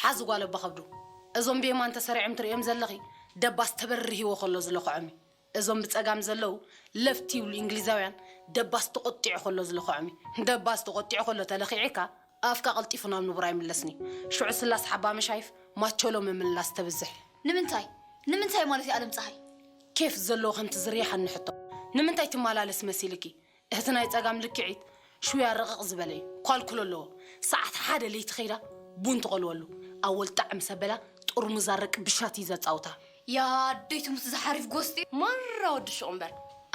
ሓዚ ጓል ኣባ ከብዱ፣ እዞም ብየማን ተሰሪዖም ትርእዮም ዘለኺ፣ ደባስ ተበርሂዎ ከሎ ዝለኽዖም እዩ። እዞም ብጸጋም ዘለዉ ለፍት ይብሉ እንግሊዛውያን፣ ደባስ ተቖጢዑ ከሎ ዝለኽዖም እዩ። ደባስ ተቖጢዑ ከሎ ተለኺዕካ፣ ኣፍካ ቀልጢፉ ናብ ንቡር ኣይምለስን እዩ። ሽዑ ስላስ ሓባ መሻይፍ ማቸሎ ምምልላስ ተብዝሕ። ንምንታይ? ንምንታይ ማለት እዩ ኣለም ጸሃይ? ኬፍ ዘለዎ ከምቲ ዝርያሓኒ ሕቶ። ንምንታይ ትመላለስ መሲልኪ? እቲ ናይ ጸጋም ልክዒት ሽውያ ረቕቕ ዝበለ እዩ። ኳልኩሎ ኣለዎ። ሰዓት ሓደ ለይቲ ከይዳ ቡን ትቐልወሉ። ኣወል ጣዕም ሰበላ ጥርሙዝ ኣረቂ ብሻት እዩ ዘጻውታ። ያ ኣደይ ትሙት ዝሓሪፍ ጎስጢ። ማራ ወዲ ሹቕ እምበር።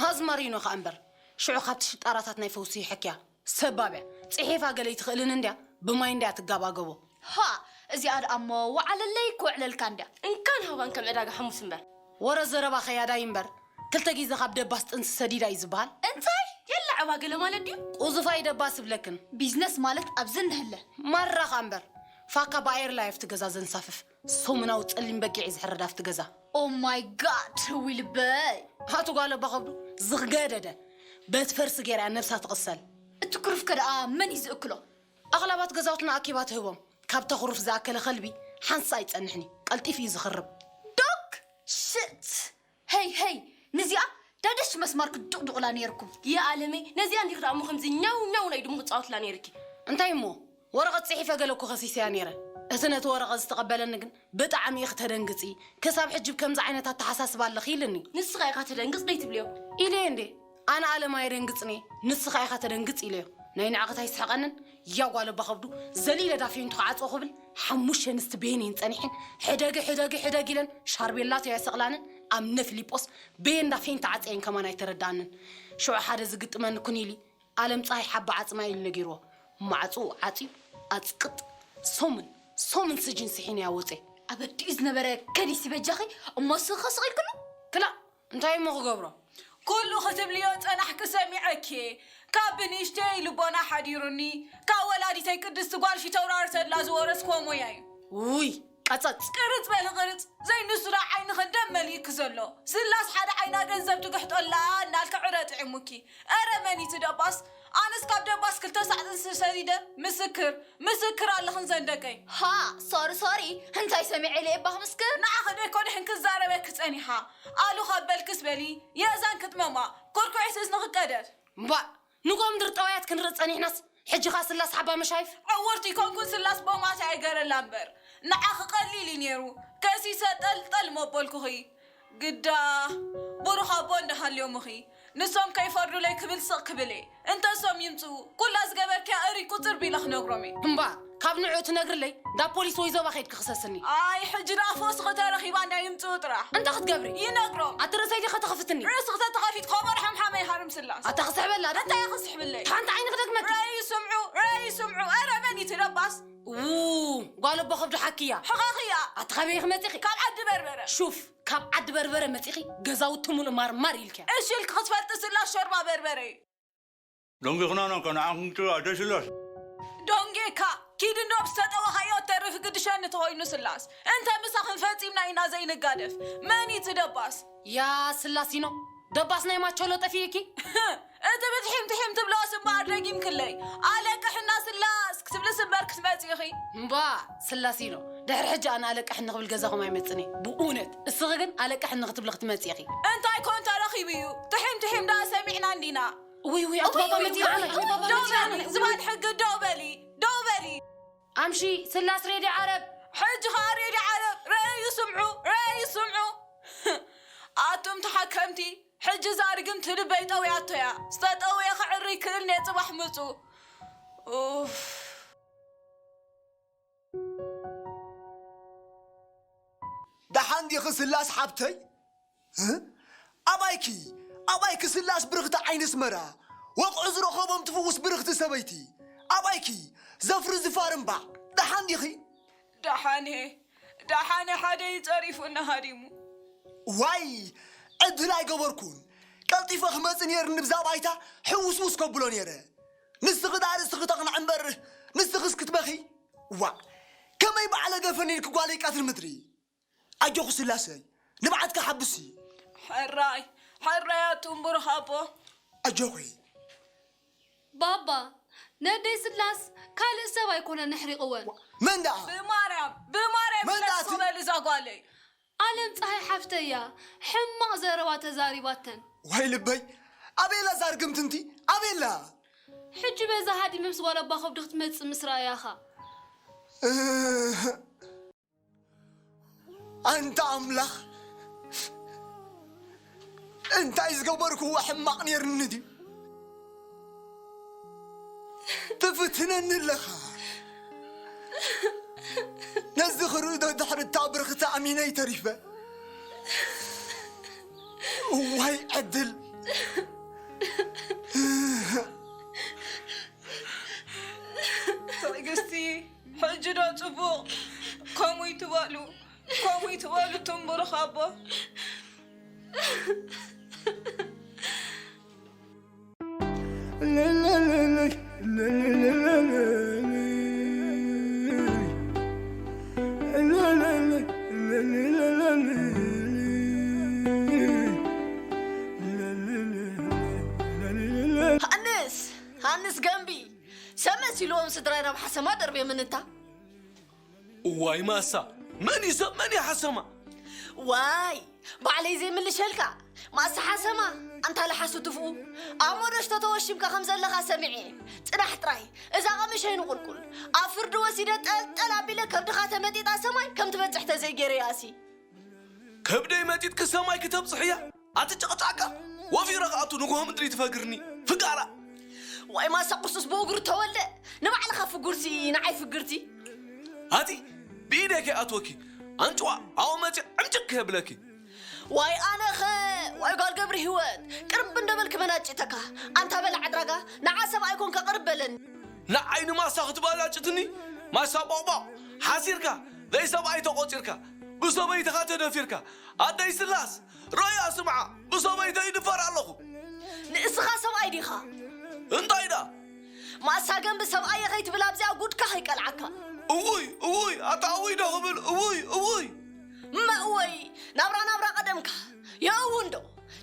ኣዝማሪኖ ከኣ እምበር። ሽዑ ካብቲ ሽጣራታት ናይ ፈውሲ ይሕክያ። ሰባብ እያ። ጽሒፋ ገለ ኣይትኽእልን እንድያ፣ ብማይ እንድያ ትጋባገቦ። ሃ፣ እዚኣ ደኣ እሞ ወዓለለይ ክውዕለልካ እንድያ። እንካን ሃባን ከም ዕዳጋ ሓሙስ እምበር። ወረ ዘረባ ኸያዳይ እምበር፣ ክልተ ግዜ ካብ ደባስ ጥንሲ ሰዲዳ እዩ ዝበሃል። እንታይ? የላዕባ ገለ ማለት ድዩ? ቁዙፋይ ደባስ እብለክን። ቢዝነስ ማለት ኣብዚ እንህለ። ማራኻ እምበር፣ ፋካ ብኣየር ላይ ኣብቲ ገዛ ዘንሳፍፍ ሰሙናዊ ጸሊም በጊዕ እዩ ዝሕረድ ኣብቲ ገዛ። ኦ ማይ ጋድ፣ ህዊ ልበይ። ሃቱ ጓል ኣባ ከብዱ ዝገደደ፣ በቲ ፈርሲ ገይራ እያ ነብሳ ትቕሰል። እቲ ኩርፍከ ደኣ መን እዩ ዝእክሎ? ኣኽላባት ገዛውትና ኣኪባ ትህቦም። ካብታ ኩርፍ ዝኣከለ ከልቢ ሓንሳ ኣይጸንሕን እዩ። ቀልጢፉ እዩ ዝኽርብ። ዶግ ሽት! ሄይ፣ ሄይ! ንዚኣ ዳደሽ መስማር ክትዱቕዱቕላ ነይርኩም። የኣለመይ፣ ነዚኣ እንዲኺ ደኣ እሞ ከምዚ ኛው ኛው ናይ ድሙ ክጻወትላ ነይርኪ። እንታይ እሞ? ወረቐት ጽሒፈ ገለ እኮ ከሲሰያ ነይረ። እቲ ነቲ ወረቐት ዝተቐበለኒ ግን ብጣዕሚ ኢኺ ተደንግጺ። ክሳብ ሕጂ ብከምዚ ዓይነት ኣተሓሳስባ ኣለኺ ኢልኒ። ንስኻ ኢኻ ተደንግጽ ደይትብልዮ። ኢለየ እንዴ? ኣነ ኣለም ኣየደንግጽን እየ፣ ንስኻ ኢኻ ተደንግጽ ኢለዮ። ናይ ንዕቐት ኣይስሕቐንን። ያ ጓል ኣባ ከብዱ፣ ዘሊለ ዳፌንቱ ክዓጽዎ ክብል ሓሙሽተ ኣንስቲ በየን እየን ጸኒሐን ሕደጊ፣ ሕደጊ፣ ሕደጊ ኢለን ሻርቤላቶ የስቕላንን ኣምነ ፊሊጶስ በየን ዳፌንቱ ዓጽየን ከማን ኣይተረድኣንን። ሽዑ ሓደ ዝግጥመኒ ኩን ኢሊ ኣለም ጸሃይ ሓባ ዓጽማ ኢሉ ነጊርዎ። ማዕጽኡ ዓጽዩ ኣጽቅጥ። ሶምን፣ ሶምን ስጅን ስሒን እያ ወጼ። ኣብ ኣዲኡ ዝነበረ ከዲሲ በጃኺ እሞ ስኺ ስቕ ኢልክሉ? ክላእ፣ እንታይ እሞ ክገብሮ? ኩሉ ክትብልዮ ጸናሕኪ ሰሚዐኪ። ካብ ብንእሽተይ ልቦና ሓዲሩኒ፣ ካብ ወላዲተይ ቅድስቲ ጓል ፊተውራሪ ተድላ ዝወረስክዎ ሞያ እዩ። ውይ፣ ቀጸጽ። ቅርጽ በሊ ቅርጽ፣ ዘይንሱ ደኣ ዓይንኽን ደም መሊእኪ ዘሎ። ስላስ ሓደ ዓይና ገንዘብ ትግሕጦላ እናልከ ዕረ ጥዒሙኪ። ኣረመኒት ደባስ፣ ኣነስ ካብ ደባስ ክልተ ሳዕ ጥንሲ ሰዲደ፣ ምስክር፣ ምስክር ኣለኽን ዘን ደቀይ። ሃ፣ ሶሪ፣ ሶሪ፣ እንታይ ሰሚዐ ኢለ እባ ክምስክር? ንዓኺ ዶ ኣይኮንሕን ክዛረበኪ ጸኒሓ? ኣሉ ካብ በልክስ በሊ፣ የእዛን ክጥመማ፣ ኮርኮዒት እዝንኺ ቀደድ። እምባእ፣ ንጎምድር ጠዋያት ክንርኢ ጸኒሕናስ፣ ሕጂ ኸኣ ስላስ ሓባ መሻይፍ? ዕውርቲ ኮንኩን ስላስ ቦማት ኣይገረላ እምበር፣ ንዓኺ ቀሊል እዩ ነይሩ፣ ከሲሰ ጠልጠል መበልኩኺ። ግዳ፣ ብሩኽ ኣቦ እንዳሃልዮምኺ፣ ንሶም ከይፈርዱለይ ክብል ስቕ ክብል እየ። እንተ እሶም ይምጽኡ፣ ኩላ ዝገበርክያ እርይ ቁጽር ቢለ ክነግሮም እየ። እምባ፣ ካብ ንዕኡ ትነግርለይ፣ እንዳ ፖሊስ ወይ ዞባ ከይድኪ ክሰስኒ። ኣይ፣ ሕጂ ደኣ ፈውስኺ ተረኺባ እንዳ ይምጽኡ ጥራሕ። እንታይ ክትገብሪ? ይነግሮም። ኣቲ ርእሰይ ዲኺ ተኸፍትኒ? ርእስኺ ተተኸፊት ኮቦር ሓምሓመ ይሃርም ስላስ። ኣታ ክስሕበላ ዶ? እንታይ እየ ክስሕብለይ? ሓንቲ ዓይኒ ክደግመኪ። ረኣዩ ስምዑ፣ ረኣዩ ስምዑ። ኣረ መን እዩ እቲ ደባስ? ው፣ ጓል ኣቦ ከብዱ ሓክያ። ሕቐኽያ። ኣቲ ካበይ ኢኺ መጺኺ? ካብ ዓዲ በርበረ። ሹፍ፣ ካብ ዓዲ በርበረ መጺኺ ገዛውቲ ሙሉእ ማርማር ኢልክያ። እሺ ኢልኪ ክትፈልጢ ስላስ ሾርባ በርበረ እዩ። ደንጊኽናና እኮ ንዓኹም ጭዋ ደስላስ። ደንጌካ፣ ኪድ እንዶ ብዝተጠወኻዮ እተርፍ ግድሸኒ ተኾይኑ ስላስ። እንተ ምሳኽን ፈጺምና ኢና ዘይንጋደፍ። መን እዩ እቲ ደባስ? ያ ስላሲኖ፣ ደባስ ናይ ማቸሎ ጠፊእኪ? እቲ ብትሒም ትሒም ትብሎ ስምባር ደጊምክለይ። ኣለቅሕና ስላስ፣ ክትብልስ እምበር ክትመጺ ኢኺ። እምባ ስላሲኖ፣ ድሕሪ ሕጂ ኣነ ኣለቅሕኒ ክብል ገዛኹም ኣይመጽእን እየ። ብእውነት፣ እስኺ ግን ኣለቅሕኒ ክትብሊ ክትመጺ ኢኺ። እንታይ ኮን ተረኺቡ እዩ? ትሒም ትሒም ደኣ ሰሚዕና እንዲና። ውይ፣ ውይ፣ ኣቲ ባባ ውይ፣ መጺኡ ውይ፣ ዓለይ፣ ኣቲ ባባ ደው መጺኡ በሊ፣ ዓለይ። ዝባን ሕጊ ደው በሊ፣ ደው በሊ። ኣምሺ፣ ስላስ ሬድዮ ዓረብ። ሕጂ ኸኣ ሬድዮ ዓረብ፣ ረኣዩ ስምዑ፣ ረኣዩ ስምዑ። ኣቱም ተሓከምቲ፣ ሕጂ እዛ ርግምቲ ልበይ ጠውያቶ እያ። ዝተጠውየ ክዕሪ ይክእል እየ፣ ጽባሕ ምጹ። ኡፍ። ደሓን ዲኺ ስላስ ሓብተይ? እ? ኣባይኪ፣ ኣባይኪ ስላስ ብርኽቲ ዓይኒ ኣስመራ፣ ወቕዑ ዝረኸቦም ትፍውስ ብርኽቲ ሰበይቲ። ኣባይኪ፣ ዘፍሪ ዝፋር እምባዕ። ደሓን ዲኺ? ደሓን እየ፣ ደሓን እየ፣ ሓደ እዩ ጸሪፉ እናሃዲሙ። ዋይ፣ ዕድል ኣይገበርኩን። ቀልጢፈ ክመጽእ ነይርኒ ብዛ ባይታ ሕውስውስ ከብሎ ነይረ። ንስኺ ደኣ ርእስኺ ተቕንዒ እምበር፣ ንስኽስ ክትበኺ? ዋእ፣ ከመይ ባዕለ ገፈኒልኪ ጓለይ ቀትሪ ምድሪ። ኣጆኺ ስላሰይ፣ ንብዓትኪ ሓብሲ። ሕራይ፣ ሕራይ ኣቱም ብሩኽ ኣቦ። ኣጆኺ። ባባ፣ ነደይ ስላስ ካልእ ሰብ ኣይኮነን ኣሕሪቕወን። መን ደኣ? ብማርያም፣ ብማርያም መን ደኣ ክነሱ እቲ? በል እዛ ጓለይ። ኣለም ፀሃይ ሓፍተያ ሕማቕ ዘረባ ተዛሪባተን። ዋይ ልበይ፣ ኣቤላ ዛርግምትንቲ፣ ኣቤላ። ሕጂ በዛ ሃዲመ ምስ ጓል ኣባ ከብዲ ክትመጽእ ምስ ረኣያኻ። እህ። ኣንታ ኣምላኽ፣ እንታይ ዝገበርክዎ ሕማቕ ነይርኒ ድዩ? ትፍትነኒ ኣለኻ። ነዚ ክርኢ ዶ ድሕሪ እታ ብርኽቲ ኣሚነይ ተሪፈ? እዋይ ዕድል። ትዕግስቲ፣ ሕጂ ዶ ጽቡቕ? ከምኡ ይትበሉ፣ ከምኡ ይትበሉ ትንቡርኽ ኣቦ። ሃንስ፣ ሃንስ ገንቢ፣ ሰመስ ኢልዎም ስድራይ ናብ ሓሰማ ደርብዮም እንታ። እዋይ ማሳ፣ መን እዩ ሰብ፣ መን እዩ ሓሰማ? ዋይ፣ ባዕለይ ዘይምልሸልካ። ማሳ ሓሰማ፣ ኣንታ ለሓሱ ትፍኡ። ኣብ ሞደሽ ተተወሺምካ ከም ዘለኻ ሰሚዐ። ጽናሕ ጥራይ፣ እዛ ቀምሸይ ንቁልቁል። ኣብ ፍርዲ ወሲደ ጠልጠል ኣቢለ ከብድኻ ተመጢጣ ሰማይ ከም ትበጽሕ ተዘይገይረያ እሲ። ከብደይ መጢጥኪ ሰማይ ክተብጽሕያ? ኣቲ ጨቕጫቃ፣ ወፊረ ክኣቱ ንግሆ ምድሪ ትፈግርኒ። ፍጋራ! ዋይ ማሳ ቁሱስ ብእግሩ ተወልደ፣ ንባዕልኻ ፍጉርቲ፣ ንዓይ ፍግርቲ። ኣቲ ብኢደይ ከይኣትወኪ፣ ኣንጭዋ ኣብኡ መጺ ዕምጭክ የብለኪ። ዋይ ኣነኸ፣ ዋይ ጓል ገብሪ ህይወት፣ ቅርብ እንደበልክ መናጭተካ። ኣንታ በላዕ ድራጋ፣ ንዓ ሰብኣይ ኮንካ ቅርብ በለኒ። ንዓይ ንማሳ ክትባላጭትኒ? ማሳ ቦቕቦቕ፣ ሓሲርካ፣ ዘይሰብኣይ ተቖጺርካ፣ ብሰበይትኻ ተደፊርካ። ኣደይ ስላስ፣ ሮያ ስምዓ፣ ብሰበይተይ ይድፈር ኣለኹ። ንእስኻ ሰብኣይ ዲኻ? እንታይ ዳ? ማሳ ገንቢ ሰብኣየ ከይትብል ኣብዚኣ ጉድካ ከይቀልዓካ። እውይ፣ እውይ፣ ኣታ እውይ ዶ ክብል፣ እውይ፣ እውይ። መእወይ፣ ናብራ ናብራ ቀደምካ። የእውን ዶ?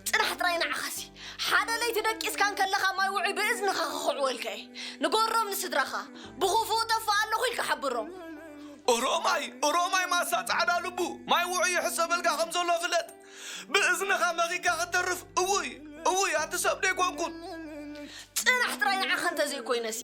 ጽናሕ ጥራይ ንዓኻሲ። ሓደ ለይቲ ደቂስካ እንከለኻ ማይ ውዑይ ብእዝንኻ ክኽዕወልካ እየ። ንገሮም ንስድራኻ። ብኽፉእ እጠፍእ ኣለኹ ኢልካ ሓብሮም። ኦሮማይ፣ ኦሮማይ ማሳ ጻዕዳ ልቡ፣ ማይ ውዑይ ይሕሰበልካ ከም ዘሎ ፍለጥ። ብእዝንኻ መኺካ ክትተርፍ፣ እውይ፣ እውይ፣ ኣቲ ሰብ ደይኮንኩን። ጽናሕ ጥራይ ንዓኻ እንተዘይኮይነሲ።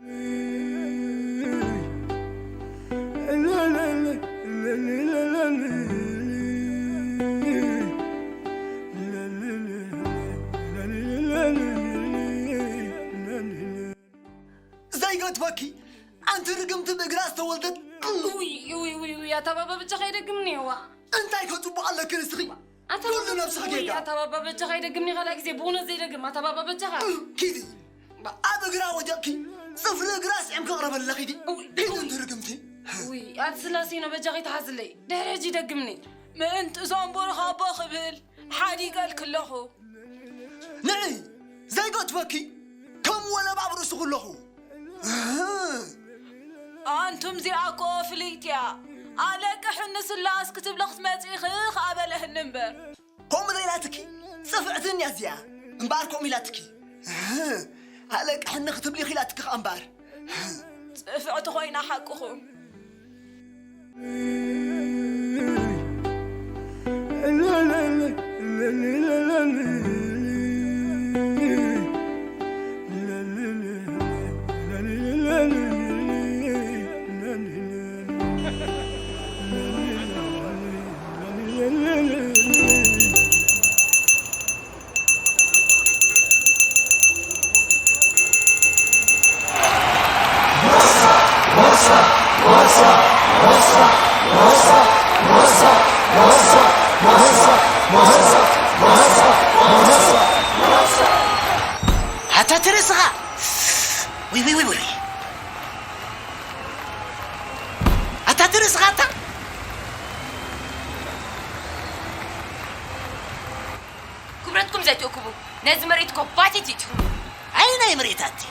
ዘይገድፈኪ፣ ኣንቲ ርግምቲ ብእግራ ዝተወልደት። ውይ፣ ውይ፣ ውይ፣ ውይ፣ ኣታ ባባ በጃኻ ይደግምኒ፣ ዋ። እንታይ ከጽቡቕ ኣለኪ ንስኺ? ኣታ ኩሉ ባባ፣ ነብስኺ ውይ፣ ጌጋ። ኣታ ባባ በጃኻ ይደግምኒ፣ ካልኣይ ግዜ ብእውነት ዘይደግም፣ ኣታ ባባ በጃኻ። ኪዲ፣ ኣብ እግራ ወዲቕኪ፣ ጽፍሪ እግራ ስዒምኪ ቅረበላ፣ ኪዲ። ውይ፣ ኪዲ፣ ውይ። ኣንቲ ርግምቲ። ውይ፣ ኣቲ ስላሴ ነው፣ በጃኺ ተሓዝለይ። ድሕሪ ሕጂ ይደግምኒ። ምእንቲ እዞም ብሩኽ ኣቦ ክብል ሓዲገልኪ ኣለኹ። ንዒ፣ ዘይገድፈኪ፣ ከም ወለባ ኣብ ርእስኹ ኣለኹ። ኣንቱም፣ እዚኣ እኮ ፍልይቲ እያ። ኣለቅሕኒ ስላስ ክትብሊ ክትመጺ ኢኺ ኸኣ በለህኒ እምበር። ከምኡ ዶ ኢላትኪ? ጽፍዕቲ እያ እዚኣ። እምበኣር ከምኡ ኢላትኪ። ኣለቅሕኒ ክትብሊ ኢኺ ኢላትኪ ኸኣ እምበኣር። ጽፍዕቲ ኮይና ሓቅኹም። ኣታ ትርእስኻ! ውይ፣ ውይ፣ ውይ፣ ውይ። ኣታ ትርእስኻ ኣታ! ክብረትኩም ዘይትእክቡ፣ ነዚ ምርኢት ኮባቲት ይትሕኑ። ኣይ ናይ ምርኢት ኣቲ!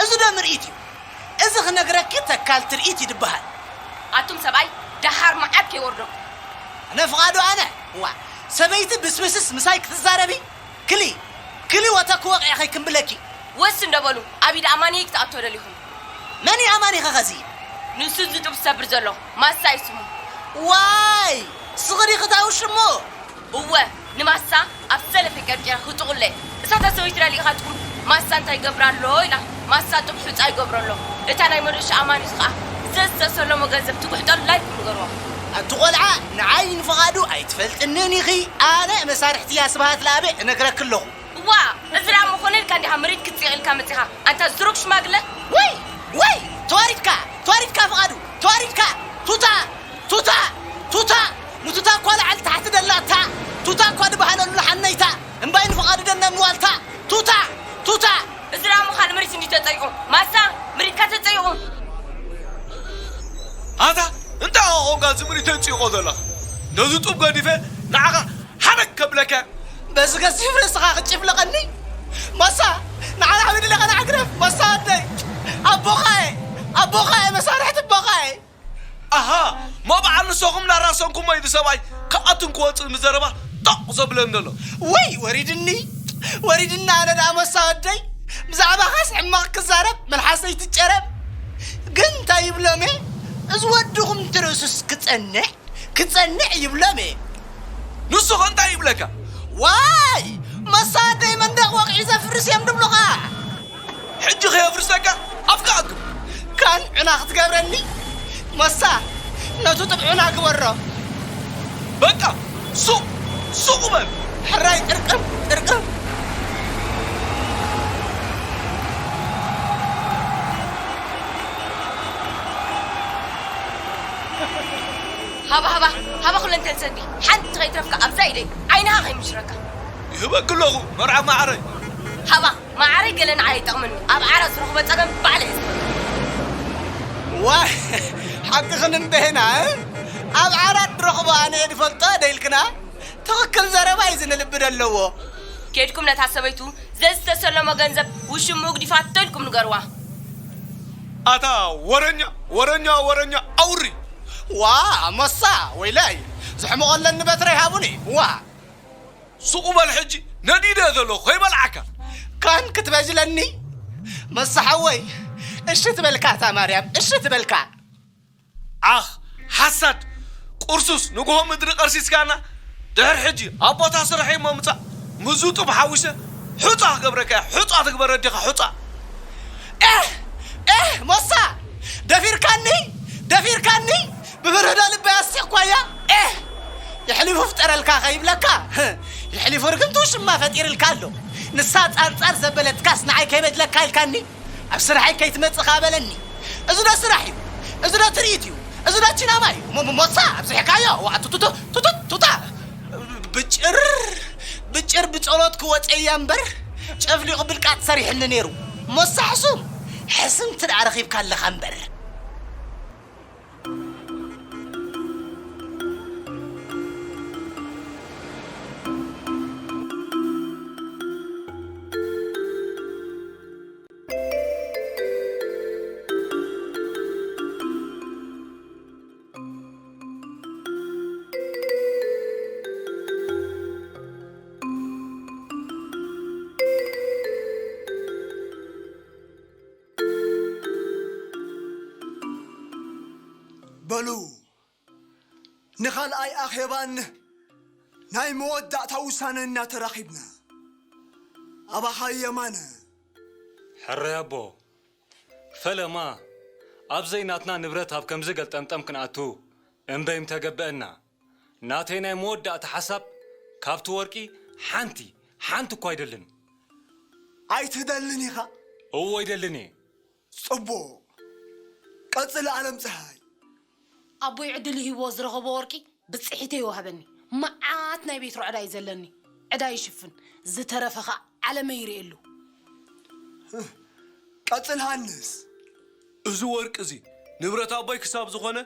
እዚ ዶ ምርኢት እዩ? እዚ ክነግረኪ ተካል ትርኢት እዩ ዝበሃል። ኣቱም ሰብኣይ፣ ደሓር መዓት ከይወርደኩም። ኣነ ፍቓዱ ኣነ! ዋ! ሰበይቲ ብስብስስ ምሳይ ክትዛረቢ? ክሊ! ክሊ ወተኪ ወቒዐ ከይክምብለኪ! ወስ እንዶ በሉ፣ ኣብ ኢድ ኣማንኤ ክትኣቶ ደሊኹም። መን እዩ ኣማንኤ ኸኸዚ? ንሱ ዝጡብ ዝሰብር ዘሎ፣ ማሳ እዩ ስሙ። ዋይ! ስኽሪ ክታዊ ሽሙ! እወ፣ ንማሳ ኣብ ሰለፈ ቀርቂረ ክጥቑለ። እሳታ ሰበይትና ልኢኻትኩም፣ ማሳ እንታይ ይገብር ኣሎ ኢላ፣ ማሳ ጡብ ሑጻ ይገብሮ ኣሎ። እታ ናይ መዶሻ ኣማኒት ከኣ ዘዝተሰለሞ ገንዘብ ትጉሕጠሉ ላይኩም ንገርዋ። ኣቲ ቆልዓ፣ ንዓይ ንፍቓዱ ኣይትፈልጥንን ኢኺ። ኣነ መሳርሕቲ እያ ስብሃት ለኣበ እነግረኪ ኣለኹ። እዋ፣ እዚ ደኣ መኾነ ኢልካ እንዲኻ ምሪት ክትጽይቕ ኢልካ መጺኻ፣ ኣንታ ዝሩግ ሽማግለ? ወይ! ወይ! ተዋሪድካ! ተዋሪድካ ፍቓዱ! ተዋሪድካ! ቱታ! ቱታ! ቱታ! ንቱታ እኳ ላዕሊ ታሕቲ ደላታ! ቱታ እኳ ድበሃለሉ ሓነይታ! እምባይ ንፍቓዱ ደነም ዋልታ! ቱታ! ቱታ! እዚ ደኣ ምዃን ምሪት እንዲ ተጸይቑ! ማሳ! ምሪትካ ተጸይቑ! ኣታ እንታይ ኾንካ እዚ ምሪት ተንጽይቆ ዘለኻ? ነዚ ጡብ ገዲፈ ንዓኻ ሓረግ ከብለካ። በዚ ገዚፍ ርእስኻ ክትጭፍልቐኒ? ማሳ! ንዓና ዓብዲ ለኸ ንዓግረፍ! ማሳ ወደይ! ኣቦኻየ! ኣቦኻየ! መሳርሕቲ ኣቦኻየ! ኣሃ! ሞ በዓል ንሶኹም ላራሰንኩም ወይዲ ሰብኣይ ክኣቱን ክወጽእ ምዘረባ ጦቕ ዘብለን ዘሎ። ወይ ወሪድኒ! ወሪድና ኣነ ደኣ መሳ ወደይ! ብዛዕባኻስ ሕማቕ ክዛረብ መልሓሰይ ትጨረብ። ግን እንታይ ይብሎም እየ? እዚ ወድኹም ትርእሱስ ክጸንዕ፣ ክጸንዕ ይብሎም እየ። ንሱ ኸ እንታይ ይብለካ? ዋይ! መሳ ወደይ መንደቕ ወቕዒ ዘፍርስ እዮም ድብሉኻ። ሕጂ ኸየፍርሰካ ኣፍካ ኣግም። ካን ዑና ክትገብረኒ? መሳ፣ ነቱ ጥብዑና ግበሮ። በቃ፣ ሱቕ፣ ሱቕ በል። ሕራይ ጥርቅም፣ ጥርቅም። ሃባ፣ ሃባ፣ ሃባ ኩለን ተንሰንዲ። ሓንቲ ከይትረፍካ ኣብዛ ኢደይ። ዓይንኻ ከይምሽረካ። ይህበኪ ኣለኹ፣ መርዓ ማዕረይ። ሃባ፣ ማዕረይ ገለ ንዓይ ኣይጠቕመኒ። ኣብ ዓራት ዝረኽቦ ጸገም ባዕለ እየ ዝፈትሖ። ዋይ፣ ሓቅኽን እምበሄና፣ እ? ኣብ ዓራት ዝረኽቦ ኣነ እየ ዝፈልጦ ዶ ኢልክና? ትኽክል ዘረባ እዩ ዝንልቢ ዘለዎ። ኬድኩም ነታ ሰበይቱ ዘዝተሰለሞ ገንዘብ ውሽምኡ ግዲፋቶ ኢልኩም ንገርዋ። ኣታ ወረኛ፣ ወረኛ፣ ወረኛ ኣውሪ። ዋ፣ መሳ፣ ወይለይ፣ ዝሕምቖ ኣለኒ በትረይ ሃቡኒ። ዋ። ሱቕ በል ሕጂ፣ ነዲደ ዘለኹ ከይበልዓካ። ካን ክትበጅለኒ? መሳ ሓወይ፣ እሺ ትበልካ እታ ማርያም፣ እሺ ትበልካ። ዓኽ፣ ሓሳድ፣ ቁርሱስ፣ ንግሆ ምድሪ ቀርሲስካና፣ ድሕር ሕጂ ኣብ ቦታ ስርሐይ ምምጻእ፣ ምዝጡብ ሓዊሰ፣ ሑጻ ክገብረካ እየ፣ ሑጻ ትግበረ ዲኻ፣ ሑጻ። ኤህ! ኤህ! ሞሳ! ደፊርካኒ! ደፊርካኒ! ብብርህዶ ልበይ ኣስቲቕኳያ! ኤህ! የሕሊፉ ፍጠረልካ ከይብለካ፣ የሕሊፉ ርግምቲ ውሽማ ፈጢርልካ ኣሎ። ንሳ ጻንጻር ዘበለትካስ ንዓይ ከይበድለካ ኢልካኒ? ኣብ ስራሐይ ከይትመጽእ ከኣ በለኒ። እዚ ዶ ስራሕ እዩ? እዚ ዶ ትርኢት እዩ? እዚ ዶ ቺናማ እዩ? ሞ-፣ ሞ-፣ ሞሳ ኣብዚሕካዮ። ዋ፣ ቱቱቱ፣ ቱቱት፣ ቱታ። ብጭር፣ ብጭር ብጸሎት ክወጸያ እምበር፣ ጨፍሊቑ ብልቃጥ ሰሪሕኒ ነይሩ። ሞሳ ሕሱም፣ ሕስምቲ ደኣ ረኺብካ ኣለኻ እምበር። ሉ ንኻልኣይ ኣኼባን ናይ መወዳእታ ውሳነን ኢና ተራኺብና። ኣባኻ የማነ። ሕራይ ኣቦ፣ ፈለማ ኣብ ዘይናትና ንብረት ኣብ ከምዚ ገልጠምጠም ክንኣቱ እምበይ ምተገበአና። ናተይ ናይ መወዳእታ ሓሳብ ካብቲ ወርቂ ሓንቲ፣ ሓንቲ እኳ ኣይደልን። ኣይትደልን ኢኻ? እዎ ኣይደልን እየ። ጽቡቕ። ቀጽል ኣለም ጸሃይ። ኣቦይ ዕድል ሂብዎ ዝረኸቦ ወርቂ ብጽሒተይ ይወሃበኒ። መዓት ናይ ቤት ሮዕዳ እዩ ዘለኒ። ዕዳ ይሽፍን። ዝተረፈ ኸኣ ዓለመይ ይርእየሉ። ቀጽል ሃንስ። እዚ ወርቂ እዚ ንብረት ኣቦይ ክሳብ ዝኾነ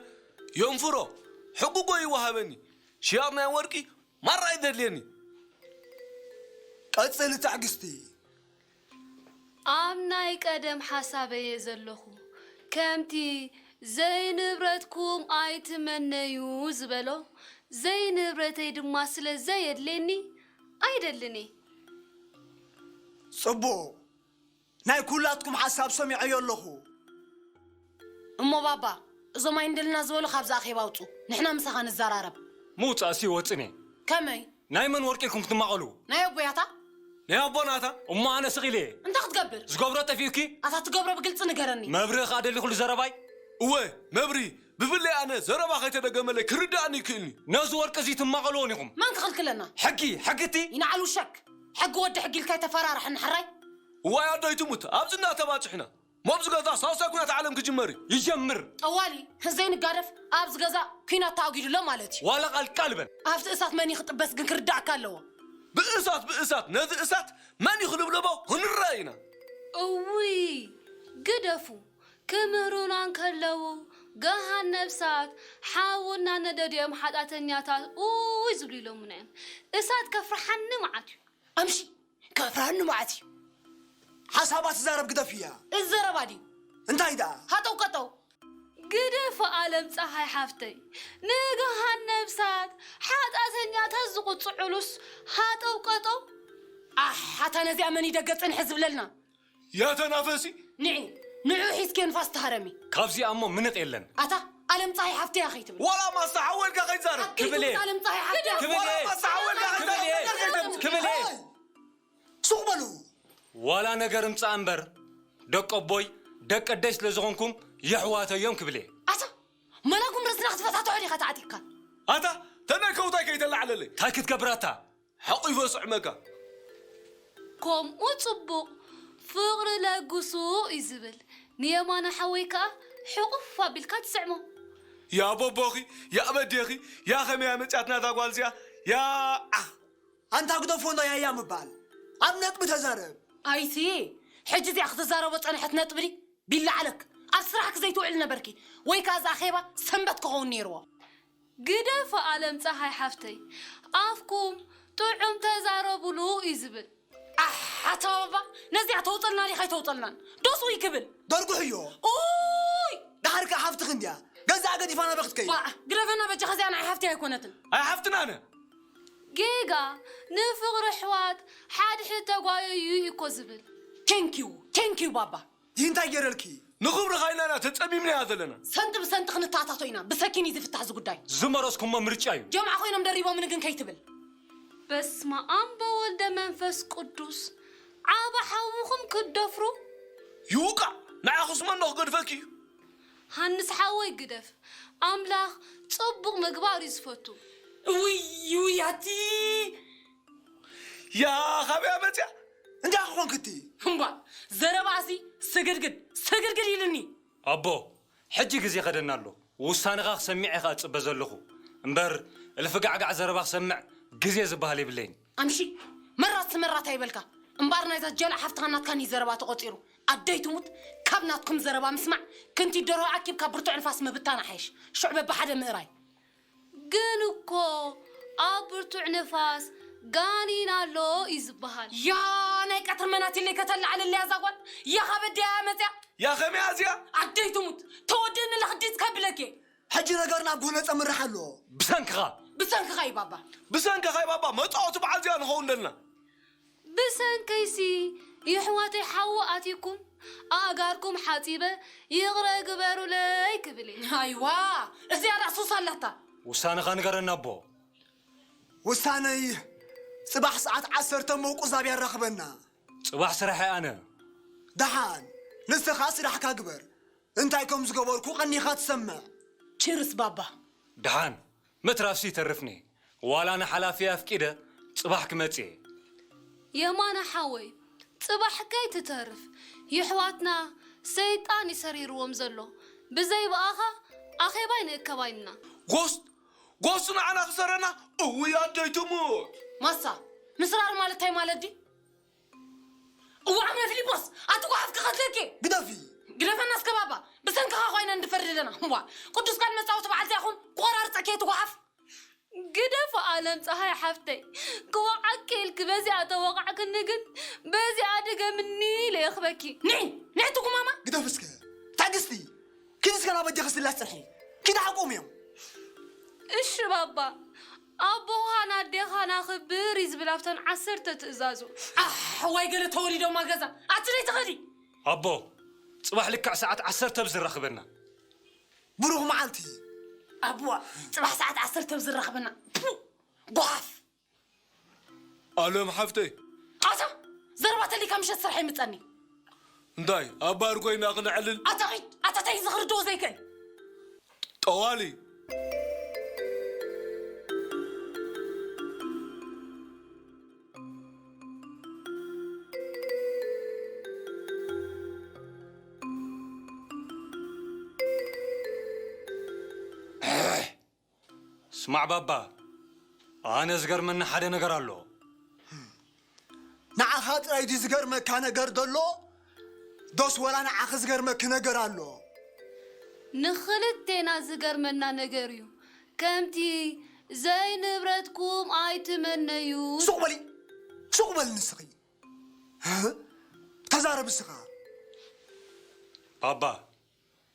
የንፍሮ፣ ሕጉጎ ይወሃበኒ። ሽያጥ ናይ ወርቂ ማራ እዩ ዘድልየኒ። ቀጽል ትዕግስቲ። ኣብ ናይ ቀደም ሓሳበየ ዘለኹ፣ ከምቲ ዘይንብረትኩም ኣይትመነዩ ዝበሎ፣ ዘይንብረተይ ድማ ስለ ዘየድልየኒ ኣይደልን እየ። ጽቡቕ። ናይ ኩላትኩም ሓሳብ ሰሚዐዮ ኣለኹ። እሞ ባባ፣ እዞም ኣይንደልና ዝበሉ ካብዚ ኣኼባ ኣውጹ። ንሕና ምሳኻ ንዘራረብ። ምውጻእሲ ይወጽን እየ። ከመይ? ናይ መን ወርቂ ኢልኩም ክትማቐሉ? ናይ ኣቦይ ኣታ? ናይ ኣቦና ኣታ? እሞ ኣነ ስቕ ኢለ እየ። እንታይ ክትገብር? ዝገብሮ ጠፊኡኪ? ኣታ ትገብሮ ብግልጺ ንገረኒ። መብርሂ ከኣ ደሊኹሉ ዘረባይ? እወ፣ መብርሂ። ብፍላይ ኣነ ዘረባ ከይተደገመለይ ክርድኣኒ ይክእልኒ። ነዚ ወርቂ እዚ ትማቐልዎን ኢኹም። መን ክኽልክለና? ሕጊ፣ ሕጊ እቲ ይንዓል ውሸክ። ሕጊ ወዲ ሕጊ ኢልካ ኣይተፈራርሐኒ ሕራይ። እዋይ ኣደይ ትሙት፣ ኣብዚ እናተባጽሕና። ሞብዚ ገዛ ሳልሳይ ኩናት ዓለም ክጅመር እዩ። ይጀምር። ጠዋሊ፣ ዘይንጋደፍ ኣብዚ ገዛ ኲናት ተኣጊዱ ኣሎ ማለት እዩ። ዋላ ቃል ቃል በል። ኣብቲ እሳት መን እዩ ክጥበስ ግን ክርዳእካ ኣለዎ። ብእሳት፣ ብእሳት፣ ነዚ እሳት መን እዩ ክልብልቦ ክንረኣ ኢና። እውይ፣ ግደፉ። ክምህሩና እንከለዉ፣ ገሃነብ እሳት፣ ሓዊ እናነደዱ እዮም ሓጢኣተኛታት ኡይ ዝብሉ ኢሎምና እዮም። እሳት ከፍርሓኒ መዓት እዩ። ኣምሺ፣ ከፍርሃኒ መዓት እዩ። ሓሳባት ትዛረብ ግደፍያ። እዚ ዘረባ ድዩ? እንታይ ደኣ? ሃጠው ቀጠው። ግደፍ ኣለም ጸሃይ ሓፍተይ። ንገሃነብ እሳት፣ ሓጢኣተኛታት ዝቕጽዑሉስ ሃጠው ቀጠው። ኣሕ፣ ኣታ ነዚኣ መን ይደገ ጽንሒ ዝብለልና? ያ ተናፈሲ። ንዒ፣ ንዑ ሒዝኪ ንፋስ ተሃረሚ። ካብዚኣ እሞ ምንቕ የለን። ኣታ፣ ኣለም ጸሃይ ሓፍተይ እያ ከይትብል። ዋላ ማስታ ሓወልካ ከይትዛረብ። ኣከይ ክብል እየ። ትብል ኣለም ጸሃይ ሓፍተይ እያ። ክብል እየ። ዋላ ማስታ ሓወልካ ክብል እየ። ከይትዛረብ። ክብል እየ። ሱቕ በሉ። ዋላ ነገር እምጻእ እምበር፣ ደቂ ኣቦይ፣ ደቂ ኣደይ ስለ ዝኾንኩም የሕዋተይ እዮም ክብል እየ። ኣታ፣ መላኩም ርእስና ክትፈታትሖ ዲኻ ተዓጢቕካ? ኣታ፣ ተናይ ከውታይ ከይተላዕለለይ። እንታይ ክትገብር ኣታ? ሓቂፈ ስዕመካ። ከምኡ ጽቡቕ ፍቕሪ ለግሱ እዩ ዝብል። ንየማነ ሓወይ ከኣ ሕቑፍ ኣቢልካ ትስዕሞ። ያ ቦቦኺ፣ ያ በዴኺ፣ ያ ኸመያ መጽያትና እዛ ጓል እዚኣ፣ ያ ዓኽ። ኣንታ ግደፎ እንዶ ያያ ምባል። ኣብ ነጥቢ ተዛረብ። ኣይሲ፣ ሕጂ እዚኣ ክትዛረቦ ጸንሐት ነጥቢ ድይ? ቢላዓለክ፣ ኣብ ስራሕክ ዘይትውዕል ነበርኪ፣ ወይ ከኣ እዚ ኣኼባ ሰንበት ክኸውን ነይርዎ። ግደፍ ኣለም ጸሃይ ሓፍተይ፣ ኣፍኩም ጥዑም ተዛረቡሉ እዩ ዝብል። ኣሕ፣ ኣታ ባባ፣ ነዚኣ ተውጸልና ዲኻ ኣይተውጸልናን? ዶስ ውይ ክብል። ደርጉሕዮ። ኡይ! ደሓር ከኣ ሓፍትኺ እንድያ። ገዛኣ ገዲፋ ናበይ ክትከይድ? ዋዕ፣ ግደፈና በጃኻ፣ እዚኣ ንዓይ ሓፍተይ ኣይኮነትን። ኣይ ሓፍትና ኣነ። ጌጋ፣ ንፍቕሪ ኣሕዋት ሓድሕድ ተጓየዩ እዩ እኮ ዝብል። ቴንኪዩ፣ ቴንኪዩ ባባ። ይህ እንታይ ገይረልኪ? ንኽብርኻ ኢልና ኢና ተጸሚምናያ ዘለና። ሰንቲ ብሰንቲ ክንተኣታቶ ኢና። ብሰኪን እዩ ዝፍታሕ እዚ ጉዳይ። ዝመረጽኩሞ ምርጫ እዩ። ጀምዓ ኮይኖም ደሪቦምኒ ግን ከይትብል። በስመ ኣብ ወወልድ ወመንፈስ ቅዱስ። ዓቢ ሓውኹም ክትደፍሩ? ይውቃዕ! ንዓኹስ መን ዶ ክገድፈኪ እዩ? ሃንስ ሓወይ ግደፍ። ኣምላኽ ጽቡቕ ምግባር እዩ ዝፈቱ። እውይ፣ እውይ፣ ኣቲ ያ፣ ካበይ መጽያ? እንታይ ክኾንክቲ? እምባ፣ ዘረባሲ ስግድግድ፣ ስግድግድ ኢሉኒ። ኣቦ፣ ሕጂ ግዜ ከደና ኣሎ። ውሳነኻ ክሰሚዕ እየ ከኣ እጽበ ዘለኹ። እምበር፣ እልፊ ጋዕጋዕ ዘረባ ክሰምዕ ግዜ ዝበሃል የብለይን። ኣምሺ፣ መራት ስመራት ኣይበልካ። እምበኣር ናይዛ ጀላዕ ሓፍትኻን ናትካን እዩ ዘረባ ተቖጺሩ። ኣደይ ትሙት፣ ካብ ናትኩም ዘረባ ምስማዕ፣ ክንቲት ደርሆ ኣኪብካ ብርቱዕ ንፋስ ምብታን ይሓይሽ። ሽዑ በብሓደ ምእራይ። ግን እኮ ኣብ ብርቱዕ ንፋስ ጋኒን ኣሎ እዩ ዝበሃል። ያ ናይ ቀትሪ መናቲለይ ከተላዕልለያ እዛ ጓል። ያ ካበደያ መጽያ። ያ ከመያ እዚኣ? ኣደይ ትሙት፣ ተወደኒ ለኽዲት ከብለኬ። ሕጂ ነገር ናብ ጎነጸ ምራሕ ኣሎ። ብሰንክኻ። ብሰንክኻ እዩ ባባ። ብሰንክኻ እዩ ባባ፣ መጻወቲ በዓል እዚኣ ንኸውን ደልና። ብሰንከይሲ የሕዋተይ ሓዊ ኣትዩኩም፣ ኣእጋርኩም ሓጺበ ይቕረ ግበሩለይ ክብል እየ። ኣይዋ፣ እዚኣ ደኣ ሱስ ኣላታ። ውሳነኻ ንገረና ኣቦ። ውሳነይ ጽባሕ ሰዓት ዓሰርተ መውቁዝ ኣብ የራኽበና። ጽባሕ ስራሕ እየ ኣነ። ደሓን፣ ንስኻ ስራሕካ ግበር። እንታይ ከም ዝገበርኩ ቀኒኻ ትሰምዕ። ቺርስ ባባ። ደሓን፣ ምትራፍሲ ይተርፍኒ። ዋላ ንሓላፊ ኣፍቂደ ጽባሕ ክመጽእ እየ። የማነ ሓወይ፣ ጽባሕ ከይትተርፍ፣ የሕዋትና ሰይጣን እዩ ሰሪርዎም ዘሎ። ብዘይ ብኣኻ ኣኼባ ኣይንእከብ ኣይንና። ጎስት፣ ጎስት ንዓና ክሰረና፣ እውይ ኣደይ ትሙት። ማሳ፣ ምስራር ማለት እንታይ ማለት ድዩ? እዋዕ፣ ኣምነ ፊሊጶስ፣ ኣቲ ጓሓፍ ክቐትለኪ። ግደፊ። ግደፈና እስከ ባባ፣ ብሰንክኻ ኮይና እንድፈርድ ኣለና። እዋ፣ ቅዱስ ቃል መጻወቲ በዓልቲ ያኹም፣ ቆራርጸኪ እቲ ጓሓፍ። ግደፍ ኣለም ፀሃይ ሓፍተይ፣ ክወዓኪ ኢልኪ በዚኣ ተወቓዕክኒ ግን በዚኣ ድገምኒ ኢለ የኽበኪ። ንዒ፣ ንዒ ትጉማማ። ግደፍ እስከ። ትዕግስቲ፣ ኪድ እስከ ናብ ኣዴኺ ስላስ ጽንሒ። ኪድ ሓቆም እዮም። እሺ ባባ፣ ኣቦኻን ኣዴኻን ኣኽብር እዩ ዝብል ኣብተን ዓሰርተ ትእዛዙ። ኣሕ፣ ዋይ ገለ ተወሊዶማ ገዛ። ኣቲ ደይ ትኸዲ። ኣቦ፣ ጽባሕ ልክዕ ሰዓት ዓሰርተ ብዝራኽበና። ብሩኽ መዓልቲ። ኣቡዋ፣ ጽባሕ ሰዓት ዓሰርተ ብዝራኽበና። ፑ፣ ጓፍ። ኣለም ሓፍተይ። ኣታ፣ ዘረባ ተሊካ ምሸት ስራሕ ይምጸኒ። እንታይ፣ ኣብ ባር ኮይና ክነዕልል? ኣታ ኺድ፣ ኣታ ታይ ዝኽርድዎ ዘይክእል። ጠዋሊ። ስማዕ ባባ፣ ኣነ ዝገርመኒ ሓደ ነገር ኣሎ። ንዓኻ ጥራይ ድዩ ዝገርመካ ነገር ዘሎ? ዶስ ወላ ንዓኺ ዝገርመኪ ነገር ኣሎ? ንኽልቴና ዝገርመና ነገር እዩ። ከምቲ ዘይንብረትኩም ኣይትመነዩ። ሱቕ በሊ፣ ሱቕ በሊ ንስኺ። ህ? ተዛረብ እስኻ። ባባ፣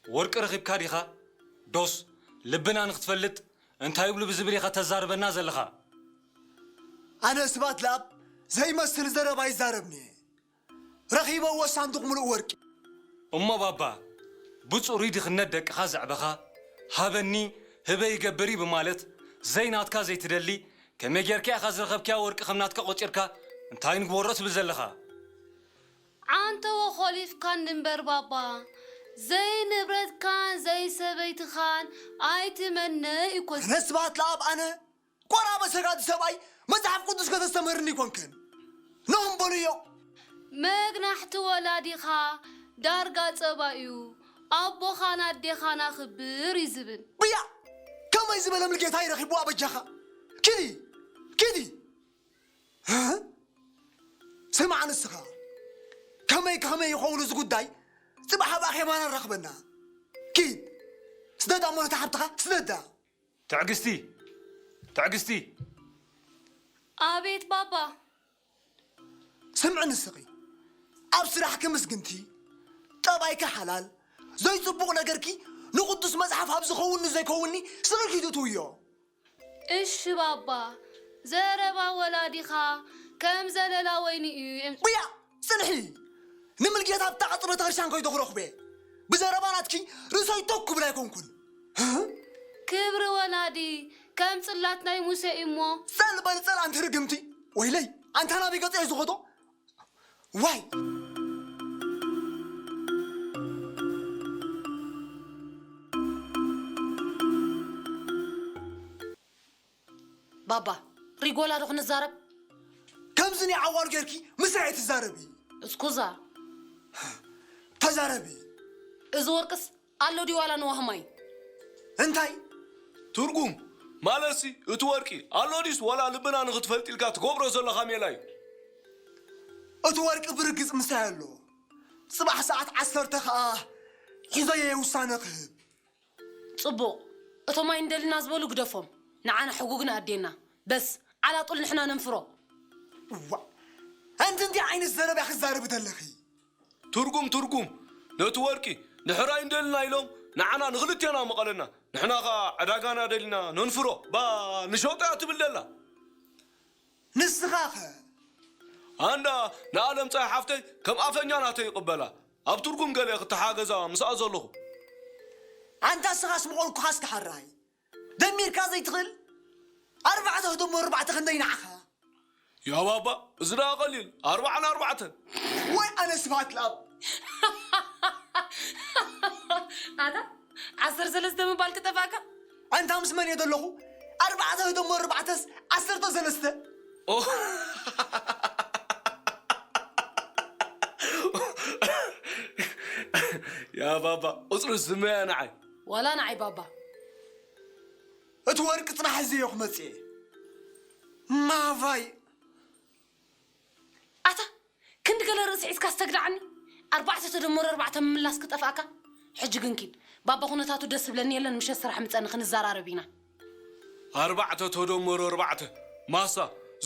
ወርቂ ረኺብካ ዲኻ? ዶስ ልብና ንኽትፈልጥ እንታይ ይብሉ ብዝብል ኢኻ ተዛርበና ዘለኻ? ኣነ ስባት ለኣብ ዘይመስል ዘረባ ይዛረብኒ። ረኺበዎ ሳንዱቕ ምሉእ ወርቂ። እሞ ባባ፣ ብጽሩይ ድኽነት ደቅኻ ዘዕበኻ፣ ሃበኒ፣ ህበይ ይገብር እዩ ብማለት ዘይናትካ ዘይትደሊ፣ ከመይ ጌርካ ኢኻ ዝረኸብክያ ወርቂ ከም ናትካ ቆጺርካ እንታይ ንግበሮ ትብል ዘለኻ? ዓንተዎ ኾሊፍካኒ እምበር ባባ፣ ዘይንብረትካን ዘይሰበይትኻን ኣይትመነ ይኮን። ኣነ ስባት ለኣብ ኣነ ቆራበ ሰጋዲ ሰብኣይ መጽሓፍ ቅዱስ ከተስተምህርኒ ይኮንክን። ነኹም በልዮ። መግናሕቲ ወላዲኻ ዳርጋ ጸባ እዩ። ኣቦኻን ኣዴኻን ኣኽብር እዩ ዝብል። ብያ! ከመይ ዝበለ ምልጌታ ይረኺብዋ በጃኻ? ኪዲ! ኪዲ! ህ? ስማዕ ንስኻ። ከመይ ከመይ ይኸውን እዚ ጉዳይ? ጽባሕ ኣብ ኣኼባና ንራኽበና። ኪድ! ስደዳ እሞ ነታ ሓብትኻ ስደዳ። ትዕግስቲ! ትዕግስቲ! ኣቤት ባባ። ስምዒ ንስኺ። ኣብ ስራሕኪ ምስግንቲ፣ ጠባይኪ ሓላል፣ ዘይጽቡቕ ነገርኪ ንቕዱስ መጽሓፍ ኣብ ዝኸውን ንዘይከውንኒ ስኺ ኪትእትውዮ። እሺ ባባ፣ ዘረባ ወላዲኻ ከም ዘለላ ወይኒ እዩ። ብያ፣ ጽንሒ! ንምልጌታ ኣብታ ቀጽሪ ቤተክርስትያን ከይደ ክረኽበ። ብዘረባ ናትኪ ርእሰይ ቶክ ክብል ኣይኮንኩን። ህ? ክብሪ ወላዲ ከም ጽላት ናይ ሙሴ እዩ እሞ። ጸል በል ጸል ኣንቲ ርግምቲ። ወይለይ፣ ኣንታ ናበይ ገጸ እየ ዝኸዶ? ዋይ! ባባ፣ ሪጎላ ዶ ክንዛረብ? ከምዚ ናይ ዓዋር ጌርኪ ምስራይ ትዛረቢ። እስኩዛ። ተዛረቢ። እዚ ወርቅስ ኣሎ ድዩ ዋላ ንዋህማይ? እንታይ? ትርጉም ማለትሲ እቲ ወርቂ ኣሎ ድዩስ ዋላ ልብና ንኽትፈልጥ ኢልካ ትገብሮ ዘለኻ ሜላ እዩ? እቲ ወርቂ ብርግጽ ምሳይ ኣሎ። ጽባሕ ሰዓት ዓሰርተ ኸኣ ሒዞ እየ ውሳነ ክህብ። ጽቡቕ። እቶም ኣይንደልና ዝበሉ ግደፎም። ንዓና ሕጉግና ኣዴና። በስ፣ ዓላጡል ንሕና ነንፍሮ። እዋ፣ ኣንቲ እንታይ ዓይነት ዘረባ ክትዛረቢ ዘለኺ? ትርጉም፣ ትርጉም። ነቲ ወርቂ ድሕር ኣይንደልና ኢሎም ንዓና ንኽልቴና መቐለና። ንሕና ኸኣ ዕዳጋና ደሊና ነንፍሮ። ባ፣ ንሸጦ እያ ትብል ደላ። ንስኻኸ? ኣንዳ ንኣለም ጸሃይ ሓፍተይ ከም ኣፈኛ ናተይ ይቕበላ። ኣብ ትርጉም ገለ ክትሓገዛ ምስኣ ዘለኹ። ኣንታ እስኻስ ምቖልኩኻስ ክሓራይ። ደሚርካ ዘይትኽእል? ኣርባዕተ ክደሞ ኣርባዕተ ክንደይ ንዓኻ? ያ ባባ፣ እዚ ደኣ ቀሊል። ኣርባዓ ንኣርባዕተ። ወይ ኣነ ስብሃት ለኣብ። ኣታ፣ ዓሰርተ ሰለስተ ምባል ክጠፍኣካ? ኣንታ ምስ መን እየ ዘለኹ? ኣርባዕተ ክደሞ ኣርባዕተስ ዓሰርተ ሰለስተ። ኦ። ያ ባባ፣ ቁጽሪ ስመያ ንዓይ። ዋላ ንዓይ ባባ። እቲ ወርቂ ጽባሕ እዚ እየ ክመጽእ እየ። ማቫይ። ኣታ፣ ክንዲ ገለ ርእሲ ሒዝካ ዝተግድዓኒ። ኣርባዕተ ተደመሩ ኣርባዕተ ምምላስ ክጠፍኣካ። ሕጂ ግን ኪድ። ባባ ኩነታቱ ደስ ዝብለኒ የለን፣ ምሸት ስራሕ ምጸኒ ክንዘራረብ ኢና። ኣርባዕተ ተደመሩ ኣርባዕተ። ማሳ፣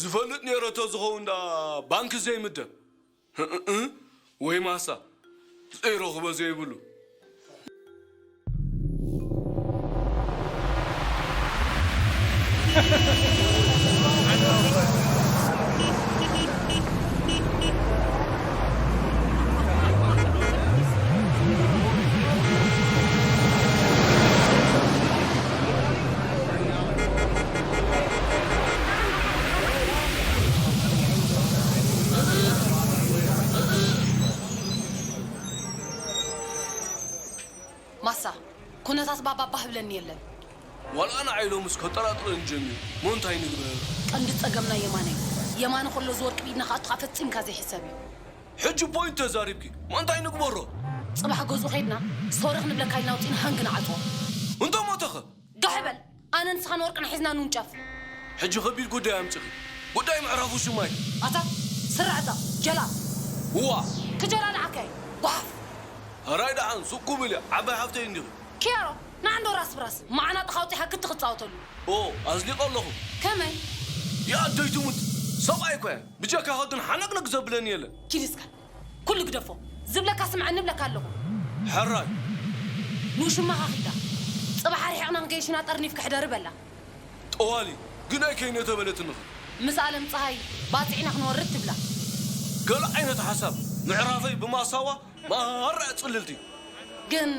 ዝፈልጥ ነይረ ተዝኸውን ደኣ ባንኪ ዘይምደብ። እእ፣ ወይ ማሳ፣ ዘይረኽቦ ዘይብሉ። ማሳ፣ ኩነታት ባባ ባህ ብለኒ የለን። ዋላ ንዓይ ሎምስ ከጠራጥረኒ ጀሚሩ። እሞ እንታይ ንግበር? ቀንዲ ጸገምና የማነ እዩ። የማነ ከሎ ዝወርቂ ብኢድና ክኣቱ ከዓ ፈጺምካ ዘይሕሰብ እዩ። ሕጂ ፖይንት ተዛሪብኪ። እሞ እንታይ ንግበሮ? ጽባሕ ገዝኡ ከይድና ሶሪ ክንብለካ ኢልና ኣውጺእና ሃንግ ንዓጽዎ። እንተ ሞተኸ? ጋሕ በል። ኣነ ንስኻን ወርቅና ሒዝና ንውንጨፍ። ሕጂ ከቢድ ጉዳይ ኣምጺኺ። ጉዳይ ምዕራፉ ሽማይ። ኣታ ስራዕ እዛ ጀላብ። እዋ። ክጀላልዓካ እየ። ጓሓፍ። ሕራይ ደሓን ሱቅ ክብል እየ። ዓባይ ሓፍተይ እንዲኺ። ኪያሮ፣ ንዓንዶ ራስ ብራስ መዓናጥኻ ኣውጺኻ ክቲ ክጻወተሉ። ኦ፣ ኣዝሊቐ ኣለኹ። ከመይ? ይኣደይ ትሙት። ሰብኣይ እኮ እየ። ብጀካኻ ግን ሓነቅነቅ ዘብለኒ የለን። ኪድ እስከ። ኩሉ ግደፎ። ዝብለካ ስምዐኒ እብለካ ኣለኹ። ሕራይ። ንውሽማኻ ኺዳ። ጽባሕ ኣርሒቕና ንገይሽና ጠርኒፍካ ሕደሪ በላ። ጠዋሊ፣ ግን ኣይከይነ ተበለትንኺ። ምስ ኣለም ጸሃይ ባጽዕና ክንወርድ ትብላ። ገለ ዓይነት ሓሳብ፣ ምዕራፈይ ብማሳዋ ማራ ጽልልቲ። ግን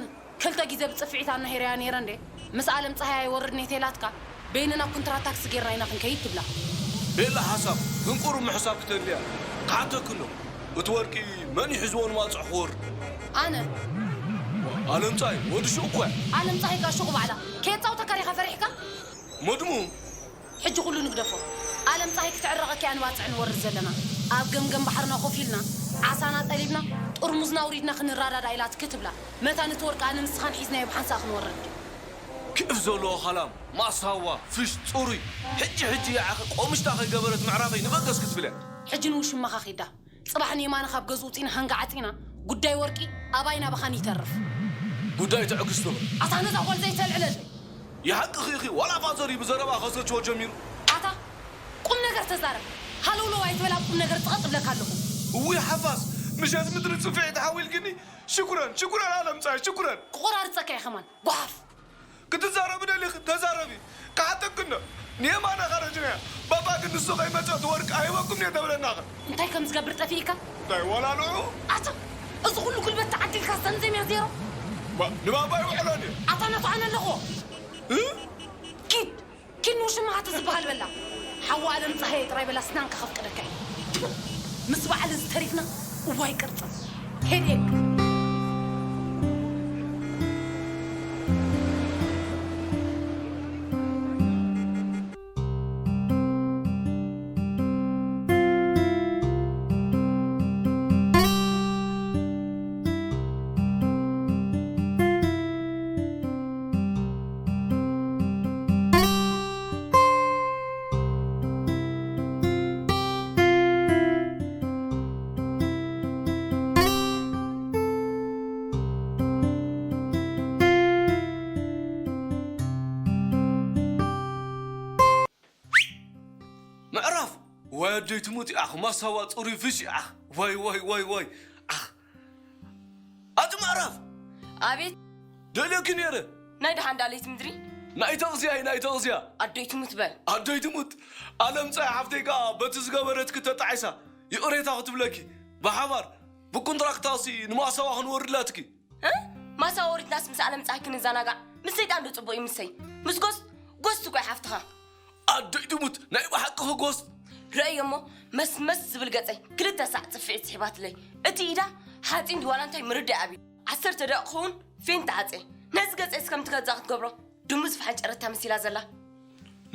ክልተ ግዜ ብጽፍዒት ኣናሂረያ ነይረ እንዴ። ምስ ኣለም ጸሃይ ኣይወርድ ኔቴላትካ፣ በይንና ኩንትራት ታክሲ ጌርና ኢና ክንከይድ ትብላ። ቤላ ሓሳብ፣ ግን ቁሩብ ምሕሳብ ክተድልያ። ክሓተክን ዶ? እቲ ወርቂ መን ይሕዝዎ ንባጽዕ ክወርድ? ኣነ። ኣለም ጸሃይ፣ ወዲ ሹቕ እኮ እያ። ኣለም ጸሃይ ከኣ ሹቕ ባዕላ። ከየጻውተካ ዲኻ ፈሪሕካ? መድሙ። ሕጂ ኩሉ ንግደፎ። ኣለም ጸሃይ ክትዕረቐኪ እያ ንባጽዕ ንወርድ ዘለና። ኣብ ገምገም ባሕርና ኮፍ ኢልና፣ ዓሳና ጠሊብና፣ ጥርሙዝና ኣውሪድና ክንረዳዳእ ኢላትኪ ትብላ። መታን እቲ ወርቂ ኣነ ንስኻን ሒዝናዮ ብሓንሳእ ክንወርድ። ክእፍ ዘለዎ ኸላም፣ ማሳዋ፣ ፍሽ፣ ጽሩይ። ሕጂ ሕጂ ይዓኸ ቆምሽታ ከይገበረት ምዕራፈይ ንበገስ ክትብል እያ። ሕጂ ንውሽማኻ ኺዳ። ጽባሕ ንየማነ ካብ ገዝኡ ውጺና ሃንጋ ዓጺና፣ ጉዳይ ወርቂ ኣባይን ኣባኻን ይተርፍ። ጉዳይ ትዕግስቲ እባ። ኣታ ነዛ ጓል ዘይተልዕለለይ። ይሓቅኺ ኢኺ፣ ዋላ ፋዘር እዩ ብዘረባ ከሰችዎ ጀሚሩ። ኣታ ቁም ነገር ተዛረብ። ሃለውለው ኣይትበል፣ ኣብ ቁም ነገር ጸቐጥ እብለካ ኣለኹ። እውይ ሓፋስ፣ ምሸት ምድሪ ጽፍዒ ተሓዊልክኒ። ሽኩረን፣ ሽኩረን ኣለም ጸሃይ፣ ሽኩረን። ክቆራርጸካ እየ ከማን፣ ጓሓፍ። ክትዛረቢ ደሊኺ፣ ተዛረቢ። ክሓተክን ዶ? ንየማነ ካረጅናያ። ባባ ግን ንሱ ከይመጸ እቲ ወርቂ ኣይህበኩም እየ ተብለና ኸ? እንታይ ከም ዝገብር ጠፊእካ? እንታይ ዋላ ንዑ? ኣታ፣ እዚ ኩሉ ጉልበት ተዓዲልካ ዘምዘምያ ዜሮ? ባ-፣ ንባባ ይውዕሎ ድዩ? ኣታ ናቱ ኣነ ኣለኹ። እ? ኪድ፣ ኪድ ንውሽማኻ እቲ ዝበሃል በላ። ሓዋ ኣለም ጸሃየ ጥራይ በላ ስናንካ ከፍቅደካ እዩ። ምስ በዓል እዚ ተሪፍና፣ እዋይ ቅርጽም። ሄድየክ። ምዕራፍ! ዋይ ኣደይ ትሙት ኣኽ፣ ማሳዋ ጽሩይ ፍሽ ኣኽ። ዋይ፣ ዋይ፣ ዋይ፣ ዋይ። ኣኽ። ኣቲ ምዕራፍ! ኣቤት! ደልየኪ ነይረ። ናይ ደሓን ዳለይቲ ምድሪ? ናይ ተቕዝያ፣ ናይ ተቕዝያ። ኣደይ ትሙት በል። ኣደይ ትሙት። ኣለም ጸሓይ ሓፍተይ ከኣ በቲ ዝገበረትኪ ተጣዒሳ ይቕሬታ ክትብለኪ። ብሓባር፣ ብኮንትራክታሲ ንማሳዋ ክንወርድላትኪ። እ? ማሳዋ ወሪድናስ ምስ ኣለም ፀሓይ ክንዘናጋዕ ምስ ሰይጣን ዶ ፅቡቅ እዩ? ምሰይ ምስ ጎስ ጎስ እኮ ሓፍትኻ። ኣደይ ትሙት፣ ናይ ብሓቂ ክጎስ። ረእዮ እሞ መስመስ ዝብል ገፀይ ክልተ ሳዕ ፅፍዒት ስሒባትለይ። እቲ ኢዳ ሓፂን ድዋላ እንታይ ምርዳእ ኣብዩ። ዓሰርተ ደቂቕ ክኸውን ፌንት ዓፀ። ነዚ ገፀይ እስከምቲ ገዛ ክትገብሮ ድሙ ዝፈሓን ጨረታ መሲላ ዘላ።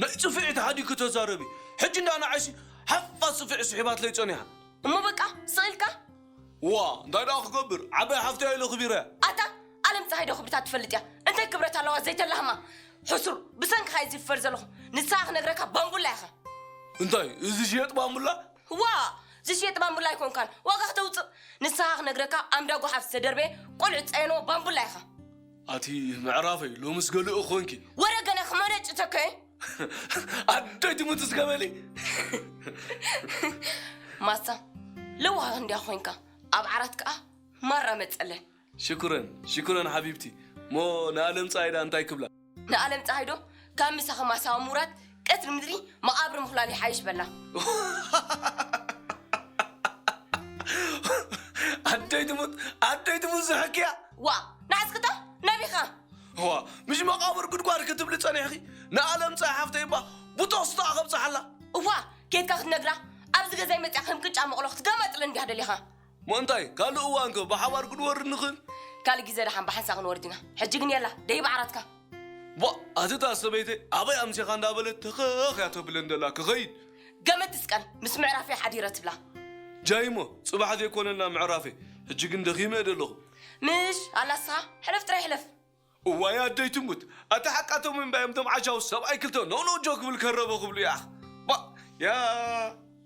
ናይ ጽፍዒት ሓዲኩ ተዛረቢ። ሕጂ እንዳ ንዓይሲ ሓፋ ጽፍዒ ስሒባትለይ ጸኒሓ። እሞ በቃ ስቕ ኢልካ? ዋ፣ እንታይ ደኣ ክገብር? ዓባይ ሓፍተይ ኢለ ክቢረ። ኣታ ኣለም ፀሃይ ዶ ክብርታ ትፈልጥ እያ? እንታይ ክብረት ኣለዋ ዘይተላህማ? ሕሱር፣ ብሰንክኻ እየ ዝፍፈር ዘለኹ። ንስኻ ክነግረካ ባምቡላ ኢኻ። እንታይ፣ እዚ ዝሽየጥ ባምቡላ? ዋ፣ ዝሽየጥ ባምቡላ ኣይኮንካን። ዋጋ ክተውፅእ። ንስኻ ክነግረካ ኣምዳ ጓሓፍ ዝተደርበየ ቆልዑ ዝፀየንዎ ባምቡላ ኢኻ። ኣቲ ምዕራፈይ፣ ሎምስ ገሊኡ ኾንኪ። ወረ ገና ክመነጭተከ። ኣደይ ትሙት እስከ በሊ። ማሳ፣ ለዋህ እንዲያ ኾንካ፣ ኣብ ዓራት ከኣ ማራ መጸለን። ሽኩረን፣ ሽኩረን ሓቢብቲ። ሞ ንኣለም ጸሃይ ደኣ እንታይ ክብላ? ንኣለም ጸሃይ ዶ ካብ ምሳኺ ማሳዋ ምውራድ ቀትሪ ምድሪ መቓብር ምኹላል ይሓይሽ በላ። ኣደይ ትሙት፣ ኣደይ ትሙት ዝሕክያ። ዋ፣ ንዓስክታ ናቢኻ። ዋ፣ ምሽ መቓብር ጉድጓድ ክትብሊ ጸኒሕኺ? ንኣለም ጸሃይ ሓፍተይ እባ ብቶስታ ከብጽሓላ። እዋ፣ ኬድካ ክትነግራ ኣብዚ ገዛይ መጽያ ከም ቅጫ መቕሎ ክትገመጥለ እንዲያ ደሊኻ። ሞ እንታይ፣ ካልእ እዋንከ ብሓባር ክንወርድ ንኽእል? ካልእ ግዜ ደሓን ብሓንሳእ ክንወርድ ኢና። ሕጂ ግን የላ፣ ደይብ ዓራትካ። ቧ፣ ኣቲ እታ ሰበይተይ ኣበይ ኣምሲኻ እንዳበለት ተኸኽ እያ ተብለን ደላ። ክኸይድ። ገመድ ትስቀል፣ ምስ ምዕራፈይ ሓዲረ ትብላ። ጃይሞ፣ ጽባሕ ዘይኮነና ምዕራፈይ። ሕጂ ግን ደኺመ እየ ደለኹ። ምሽ፣ ኣላ ንስኻ፣ ሕለፍ ጥራይ ሕለፍ። እዋይ ኣደይ ትሙት፣ ኣቲ ሓቃቶም እምባዮም እቶም ዓሻው ሰብኣይ ክልተ ኖኖ ጆ ክብል ከረበ ክብሉ ይኣኽ። ባ፣ ያ።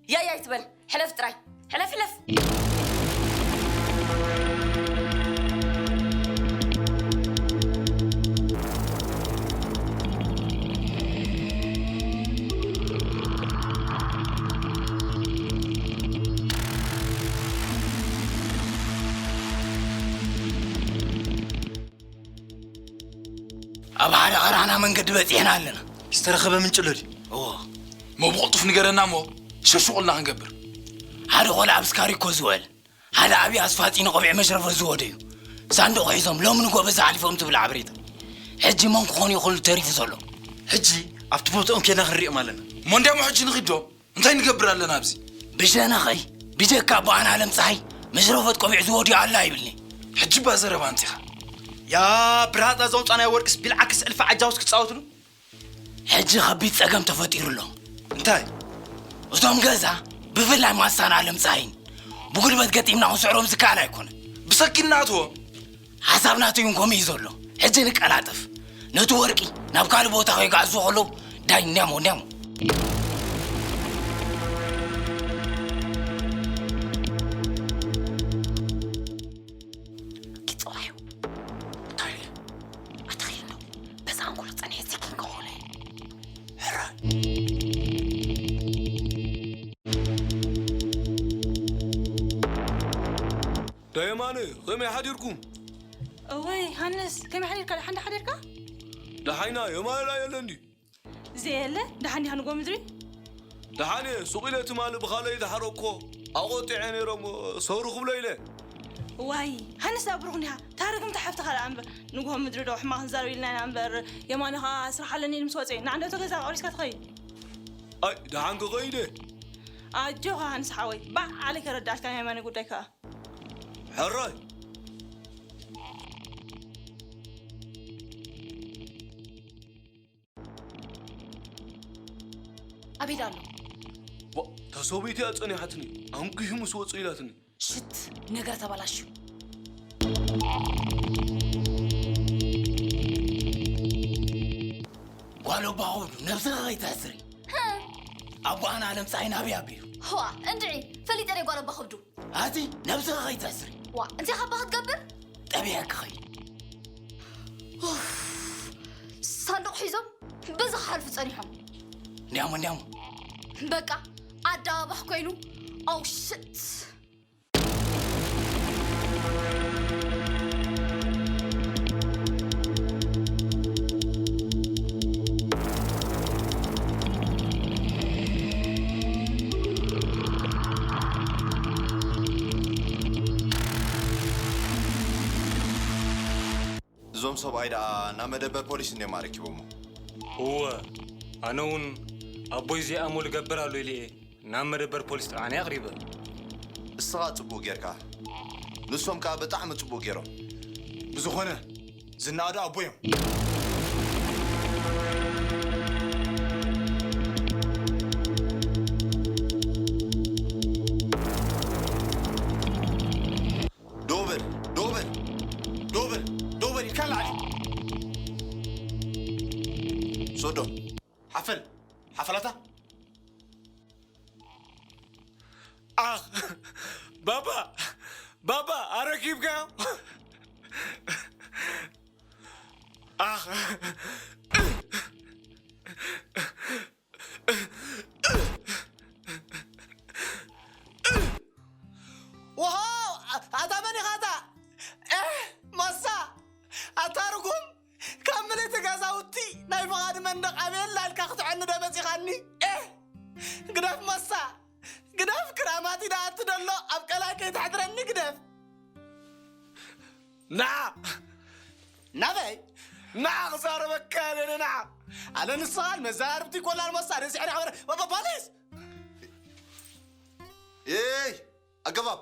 ያይ ኣይትበል፣ ሕለፍ ጥራይ። ሕለፍ፣ ሕለፍ። ኣብ ሓደ ኸራና መንገዲ በጺሕና ኣለና። ዝተረኸበ ምንጪ ኣሎ ድዩ? እዎ። እሞ ብቕልጡፍ ንገረና እሞ ሸሹቑልና ክንገብር። ሓደ ቖልዓ ኣብ ስካሪኮ ዝውዕል፣ ሓደ ዓብዪ ኣስፋጺኒ ቆቢዕ መሽረፈት ዝወደዩ ሳንዱቕ ሒዞም ሎሚ ንጎበዝ ሓሊፎም ትብል ሓበሬታ። ሕጂ መን ክኾኑ ይኽእሉ ተሪፉ ዘሎ? ሕጂ ኣብቲ ቦትኦም ኬድና ክንሪኦም ኣለና። እሞ እንዲያሞ ሕጂ ንኺዶ? እንታይ ንገብር ኣለና ኣብዚ? ብሸነኸይ፣ ብጀካ ኣቦኣና ኣለም ፀሃይ መሽረፈት ቆቢዕ ዝወድዮ ኣሎ ኣይብልኒ። ሕጂ እባ ዘረባ ኣምፂኻ። ያ ብራጣ ዘውፃናዮ ወርቅስ ቢልዓክስ እልፊ ዓጃውስ ክፃወትሉ? ሕጂ ከቢድ ፀገም ተፈጢሩ ኣሎ። እንታይ? እቶም ገዛ ብፍላይ ማሳን ኣለም ፀሃይን ብጉልበት ገጢምና ክንስዕሮም ዝከኣል ኣይኮነን። ብሰኪና ኣትዎም። ሓሳብ ናተይ እውን ከምኡ እዩ ዘሎ። ሕጂ ንቀላጠፍ። ነቲ ወርቂ ናብ ካልእ ቦታ ከይገዓዝዎ ከለዉ ዳይ እንዲያሞ እንዲያሞ። ኪጸዋዩ። እንታይ ኢለ? ኣተኺል ነው። በዛ ኣንጎሎ ጸኒሐ ዚኪን ከኾነ። ሕራይ። ዳየማነ፣ ከመይ ሓዲርኩም? እወይ፣ ሃንስ፣ ከመይ ሓዲርካ? ደሓን ዶ ሓዲርካ? ደሓይና፣ የማነ ላ የለን ድዩ? ዘየለ፣ ደሓን ዲኻ ንጎ ምድሪ? ደሓን እየ፣ ሱቕ ኢለ ትማሊ ብኻልእ ዝሓረቅኮ ኣቖጢዐ ነይረ እሞ፣ ሰውሪ ክብሎ ኢለ። ዋይ፣ ሃንስ፣ ዳ ብሩኽ እንዲኻ፣ ታርግምቲ ሓፍትኻ ደኣ እምበር፣ ንጎ ምድሪ ዶ ሕማቕ ክንዛረብ ኢልና ኢና እምበር፣ የማነ ኸኣ ስራሕ ኣለኒ ኢሉ ምስ ወጸ፣ ንዓንደብቶ ገዛ ቆሪስካ ትኸይድ። ኣይ፣ ደሓን ክኸይድ እየ። ኣጆኻ ሃንስ ሓወይ፣ ባዕ ዓሊ ከረዳእካ ናይ የማነ ጉዳይ ከኣ። ሕራይ። ኣበይ ኣሎ? ዋ፣ እታ ሰበይቲ እያ ጸኒሓትኒ። ኣንጊሁ ምስ ወጹ ኢላትኒ። ሽት፣ ነገር ተበላሽዩ። ጓል ኣባ ኸብዱ፣ ነብስኺ ኸይተሕስሪ። ኣቦኣና ኣለም ፀሃይ ናበይ ኣቢሉ? ህዋ፣ እንድዒ፣ ፈሊጠ ደይ ጓል ኣባ ኸብዱ። ኣቲ ነብስኻ ኸይተሕስሪ። ዋ፣ እንታይ ኻባ ክትገብር? ጠቢዐ ክኸይድ። ኡፍ፣ ሳንዱቕ ሒዞም በዚ ክሓልፉ ጸኒሖም። እንዲያሞ፣ እንዲያሞ። በቃ፣ ኣደባባኽ ኮይኑ፣ ኣው ሽት። እዞም ሰብኣይ ደኣ ናብ መደበር ፖሊስ እንድዮም ኣረኪቦሞ። እወ፣ ኣነ እውን ኣቦይ ዘይኣሞ ልገብር ኣሎ ኢለ እየ ናብ መደበር ፖሊስ ጥርዓነይ ኣቕሪበ። እስኻ ጽቡቕ ጌርካ፣ ንሶም ከኣ ብጣዕሚ ጽቡቕ ጌሮም። ብዝኾነ፣ ዝነኣዱ ኣቦዮም። ዶበል፣ ዶበል፣ ዶበል፣ ዶበል ኢልካ ላዕሊ። ሶዶ፣ ሓፈል፣ ሓፈላታ። ኣኽ፣ ባባ፣ ባባ፣ ኣረኪብካዮ? ኣኽ። ዋው! ኣታ መን ኢኻ ኣታ? ኤህ፣ ማሳ! ኣታ ርጉም! ካብ ምልእቲ ገዛውቲ ናይ ፍቓድ መንደቕ ኣበየላ ኢልካ ክትዐኒ ዶ መጺኻኒ? ኤህ! ግደፍ ማሳ! ግደፍ ክራማት ኢዳ ኣቲ ደሎ ኣብ ቀላይ ከይተሕድረኒ ግደፍ! ንዓ! ናበይ? ንዓ ክዛረበካ እየ ንዓ! ኣለ ንስኻን መዛርብቲ ኮላን መሳርሒ ስሕሪ ሓበረ ፖ-፣ ፖሊስ! ኤይ! ኣገባብ!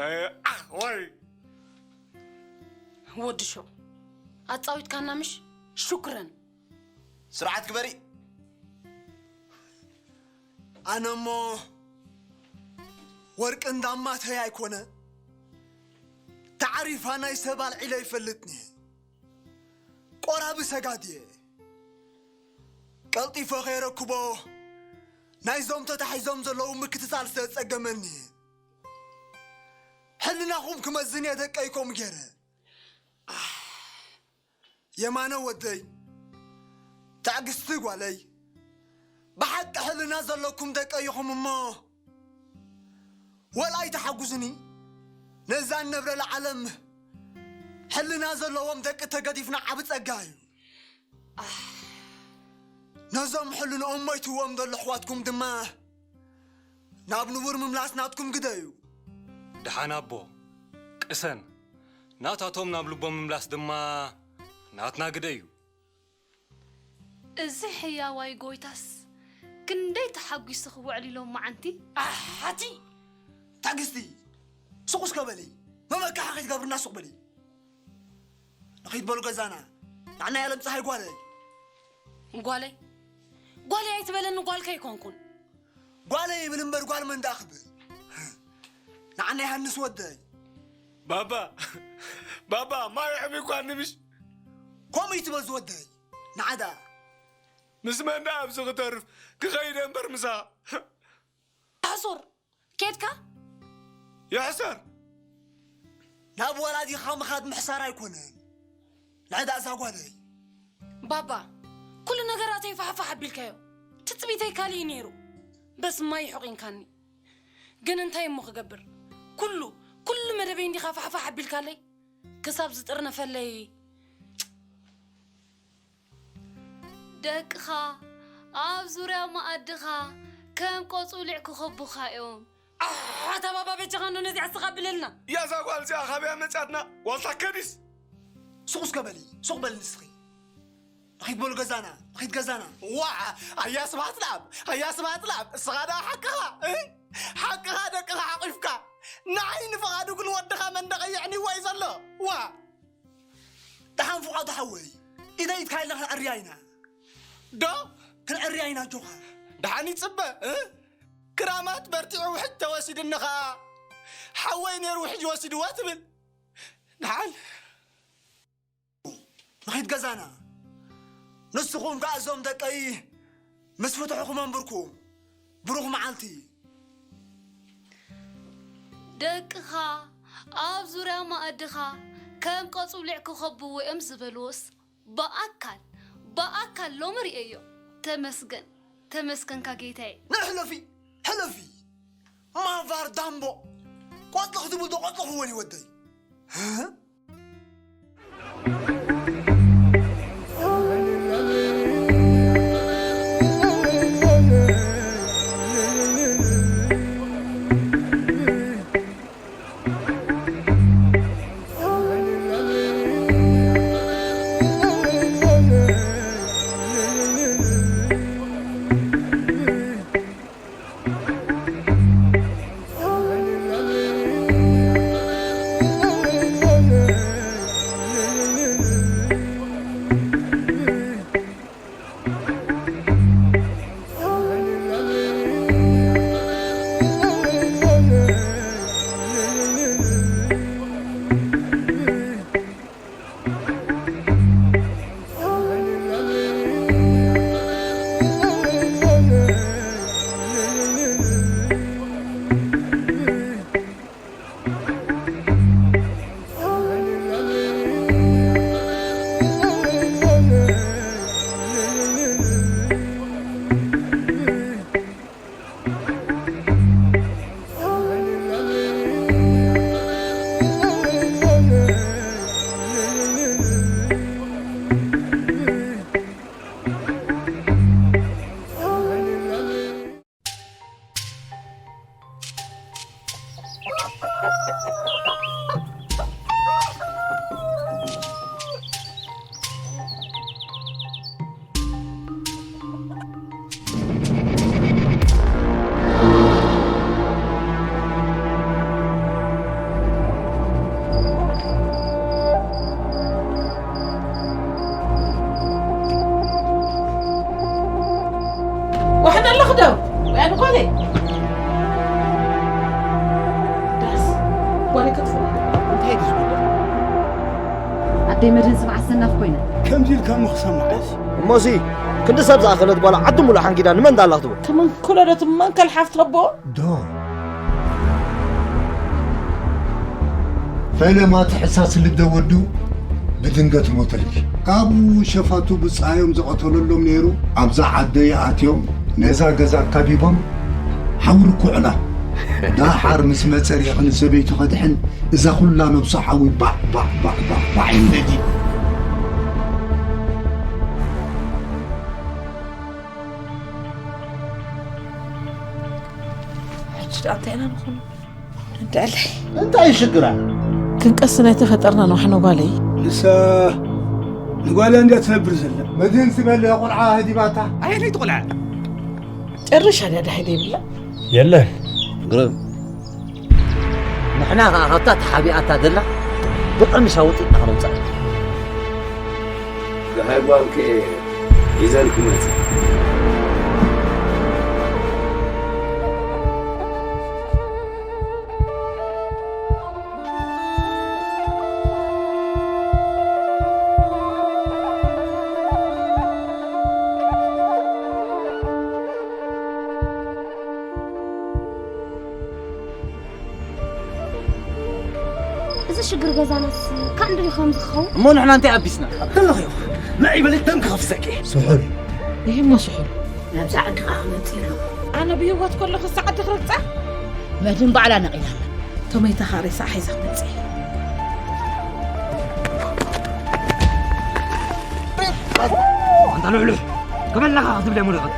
ኣይ፣ ኣሕ፣ ወይ! ወዲ ሾው፣ ኣጻዊትካና ምሽ? ሹክረን። ስርዓት ግበሪ። ኣነ እሞ ወርቂ እንዳማተይ ኣይኮነ፣ ተዓሪፋ ናይ ሰብ ኣልዒለ ይፈልጥኒ። ቆራቢ ሰጋድ እየ። ቀልጢፈ ከይረክቦ ናይዞም ተታሒዞም ዘለዉ ምክትታል ስለ ዝጸገመኒ፣ ሕልናኹም ክመዝን እየ ደቀይ ከምኡ ገይረ። የማነ ወደይ፣ ትዕግስቲ ጓለይ፣ ብሓቂ ሕልና ዘለኩም ደቀይ ኢኹም እሞ፣ ወላ ኣይትሓጉዝኒ። ነዛ እንነብረላ ዓለም ሕልና ዘለዎም ደቂ ተገዲፍና ዓቢ ጸጋ እዩ። ነዞም ሕልንኦም ሞይትዎም ዘሎ ኣሕዋትኩም ድማ ናብ ንቡር ምምላስ ናትኩም ግደ እዩ። ደሓን ኣቦ፣ ቅሰን። ናታቶም ናብ ልቦም ምምላስ ድማ ናትና ግደ እዩ። እዚ ሕያዋይ ጎይታስ ክንደይ ተሓጒሱ ክውዕል ኢሎም መዓንቲ። ኣሓቲ! ትዕግስቲ! ሱቕ እስከ በሊ! መመካኺ ከይትገብርና ሱቕ በሊ! ንኸይድ በሉ ገዛና። ንዓና እያ ለምጽሓይ ጓለይ። ጓለይ? ጓለይ ኣይትበለኒ፣ ጓልካ ኣይኮንኩን። ጓለይ ይብል እምበር ጓል መን ደኣ ክብል? ንዓና ዮሃንስ ወደይ። ባባ፣ ባባ፣ ማይ ኣሕሚኳኒ ምሽ? ከምኡ ይትበል ዝወደይ። ንዓ ደኣ። ምስ መን ደኣ ኣብዚ ክተርፍ? ክኸይደ እምበር ምሳኻ። ኣሱር፣ ኬድካ? ይሕሰር። ናብ ወላዲኻ ምኻድ ምሕሳር ኣይኮነን። ንዕዳ እዛ ጓለይ። ባባ፣ ኩሉ ነገራተይ ፋሕፋሕ ኣቢልካዮ። ትጽቢተይ ካልእ እዩ ነይሩ። በስ ማይ ሕቑንካኒ። ግን እንታይ እሞ ክገብር? ኩሉ፣ ኩሉ መደበይ እንዲኻ ፋሕፋሕ ኣቢልካለይ። ክሳብ ዝጥርነፈለይ። ደቅኻ ኣብ ዙርያ መኣድኻ ከም ቆጹሊዕ ክኸቡኻ እዮም። ኣሕ፣ ኣታ ባባ በጃኻ እንዶ ነዚኣ ስቕ ኣብለልና። ያዛ ጓል እዚኣ ካበይ መጻትና? ዋልታ ከዲስ? ሱቕ እስከ በሊ፣ ሱቕ በሊ ንስኺ። ንኺድ በሉ ገዛና፣ ንኺድ ገዛና። ዋ፣ ኣያ ስብሃት ለኣብ፣ ኣያ ስብሃት ለኣብ፣ እስኻ ደኣ ሓቅኻ፣ እ? ሓቅኻ ደቅኻ ሓቂፍካ። ንዓይ ንፍቓዱ ግን ወድኻ መንደቕ የዕንይዎ እዩ ዘሎ። ዋ! ደሓን ፍቓዱ ሓወይ፣ ኢደይ ኢድካ ኢልና ክንዕርያ ኢና። ዶ? ክንዕርያ ኢና ኣጆኻ። ደሓን ይጽበ፣ እ? ክራማት በርቲዑ ውሕጅ ተወሲዱኒ ኸኣ። ሓወይ ነይሩ ውሕጅ ወሲድዎ ትብል። ደሓን። ንኺድ ገዛና። ንስኹም ከኣ እዞም ደቀይ ምስ ፍትሕኹም ኣንብርኩም። ብሩኽ መዓልቲ። ደቅኻ ኣብ ዙርያ መኣድኻ ከም ቆጹሊዕ ክኸብዎ እዮም ዝበልዎስ ብኣካል፣ ብኣካል ሎሚ ርእየዮ። ተመስገን፣ ተመስገንካ ጌታዬ። ንሕለፊ፣ ሕለፊ። ማቫር ዳምቦ። ቆጽሊ ክትብል ዶ ቆጽሊ ክወን ይወደይ? ህ? ዋሕና ኣለኽ ዶ? ወይ ኣነ ጓለይ? ዳስ ጓለይ ክትፍለ እንታይ እዩ ዝጉዳይ? ኣደይ መድህን ስምዓ ሰናፍ ኮይነ። ከምዚ ኢልካ እሞ ክሰምዓስ? እሞሲ ክንዲ ሰብ ዝኣኸለት ጓል ዓዲ ሙሉእ ሓንጊዳ ንመን ዳላ ክትብል? ተመንክሎ ዶ ትመንከል ሓፍቲ ኣቦ? ዶ ፈለማ ትሕሳስ ልደ ወዱ ብድንገት ሞተልኪ። ካብኡ ሸፋቱ ብጻዮም ዝቐተለሎም ነይሩ። ኣብዛ ዓደይ ኣትዮም ነዛ ገዛ ካቢቦም ሓዊ ርኩዕላ። ዳሓር ምስ መጸ ርኢኺ ንሰበይቱ ከድሕን እዛ ኩላ ነብሱ ሓዊ ባዕ ባዕ ባዕ ባዕ ባዕ ይነዲ። ሕጂ ደኣ እንታይ ኢና ንኹን? እንተኣለይ እንታይ ሽግራ? ክንቀስ ናይ ተፈጠርና ንዋሕነ ጓለይ። ንሳ ንጓላ እንድያ ትነብር ዘላ። መድህን ዝበለ ቆልዓ ህዲባታ። ኣየነይቲ ቆልዓ? ጨርሻ ድያ ዳሂ ዘይብላ? የለን። ግርም። ንሕና ኸኣ ካብታ ተሓቢኣታ ዘላ ብቐሚሻ ወጢጥና ከነውፅኣ። ደሃይ ጓልኪ እየ ሒዘልኪ መፅእ። እዚ ሽግር ገዛናስ ካን ድዩ ከምዚ ክኸውን? እሞ ንሕና እንታይ ኣቢስና? ከለኺ ንዒ በሊ ደም ክኸፍሰኪ። ስሑል። ይሄማ ስሑል። ናብዛ ዓዲ ከዓ ክመጽእ ኢሉ። ኣነ ብህይወት ከለኹ እዛ ዓዲ ክረግጻ? መድን ባዕላ ነቒላ ኣላ። ቶመይታ ኻሬሳ ሒዛ ክትመጽእ። ኣንታ ልሕሉሕ፣ ከመላኻ ክትብለ ሙሉኸት።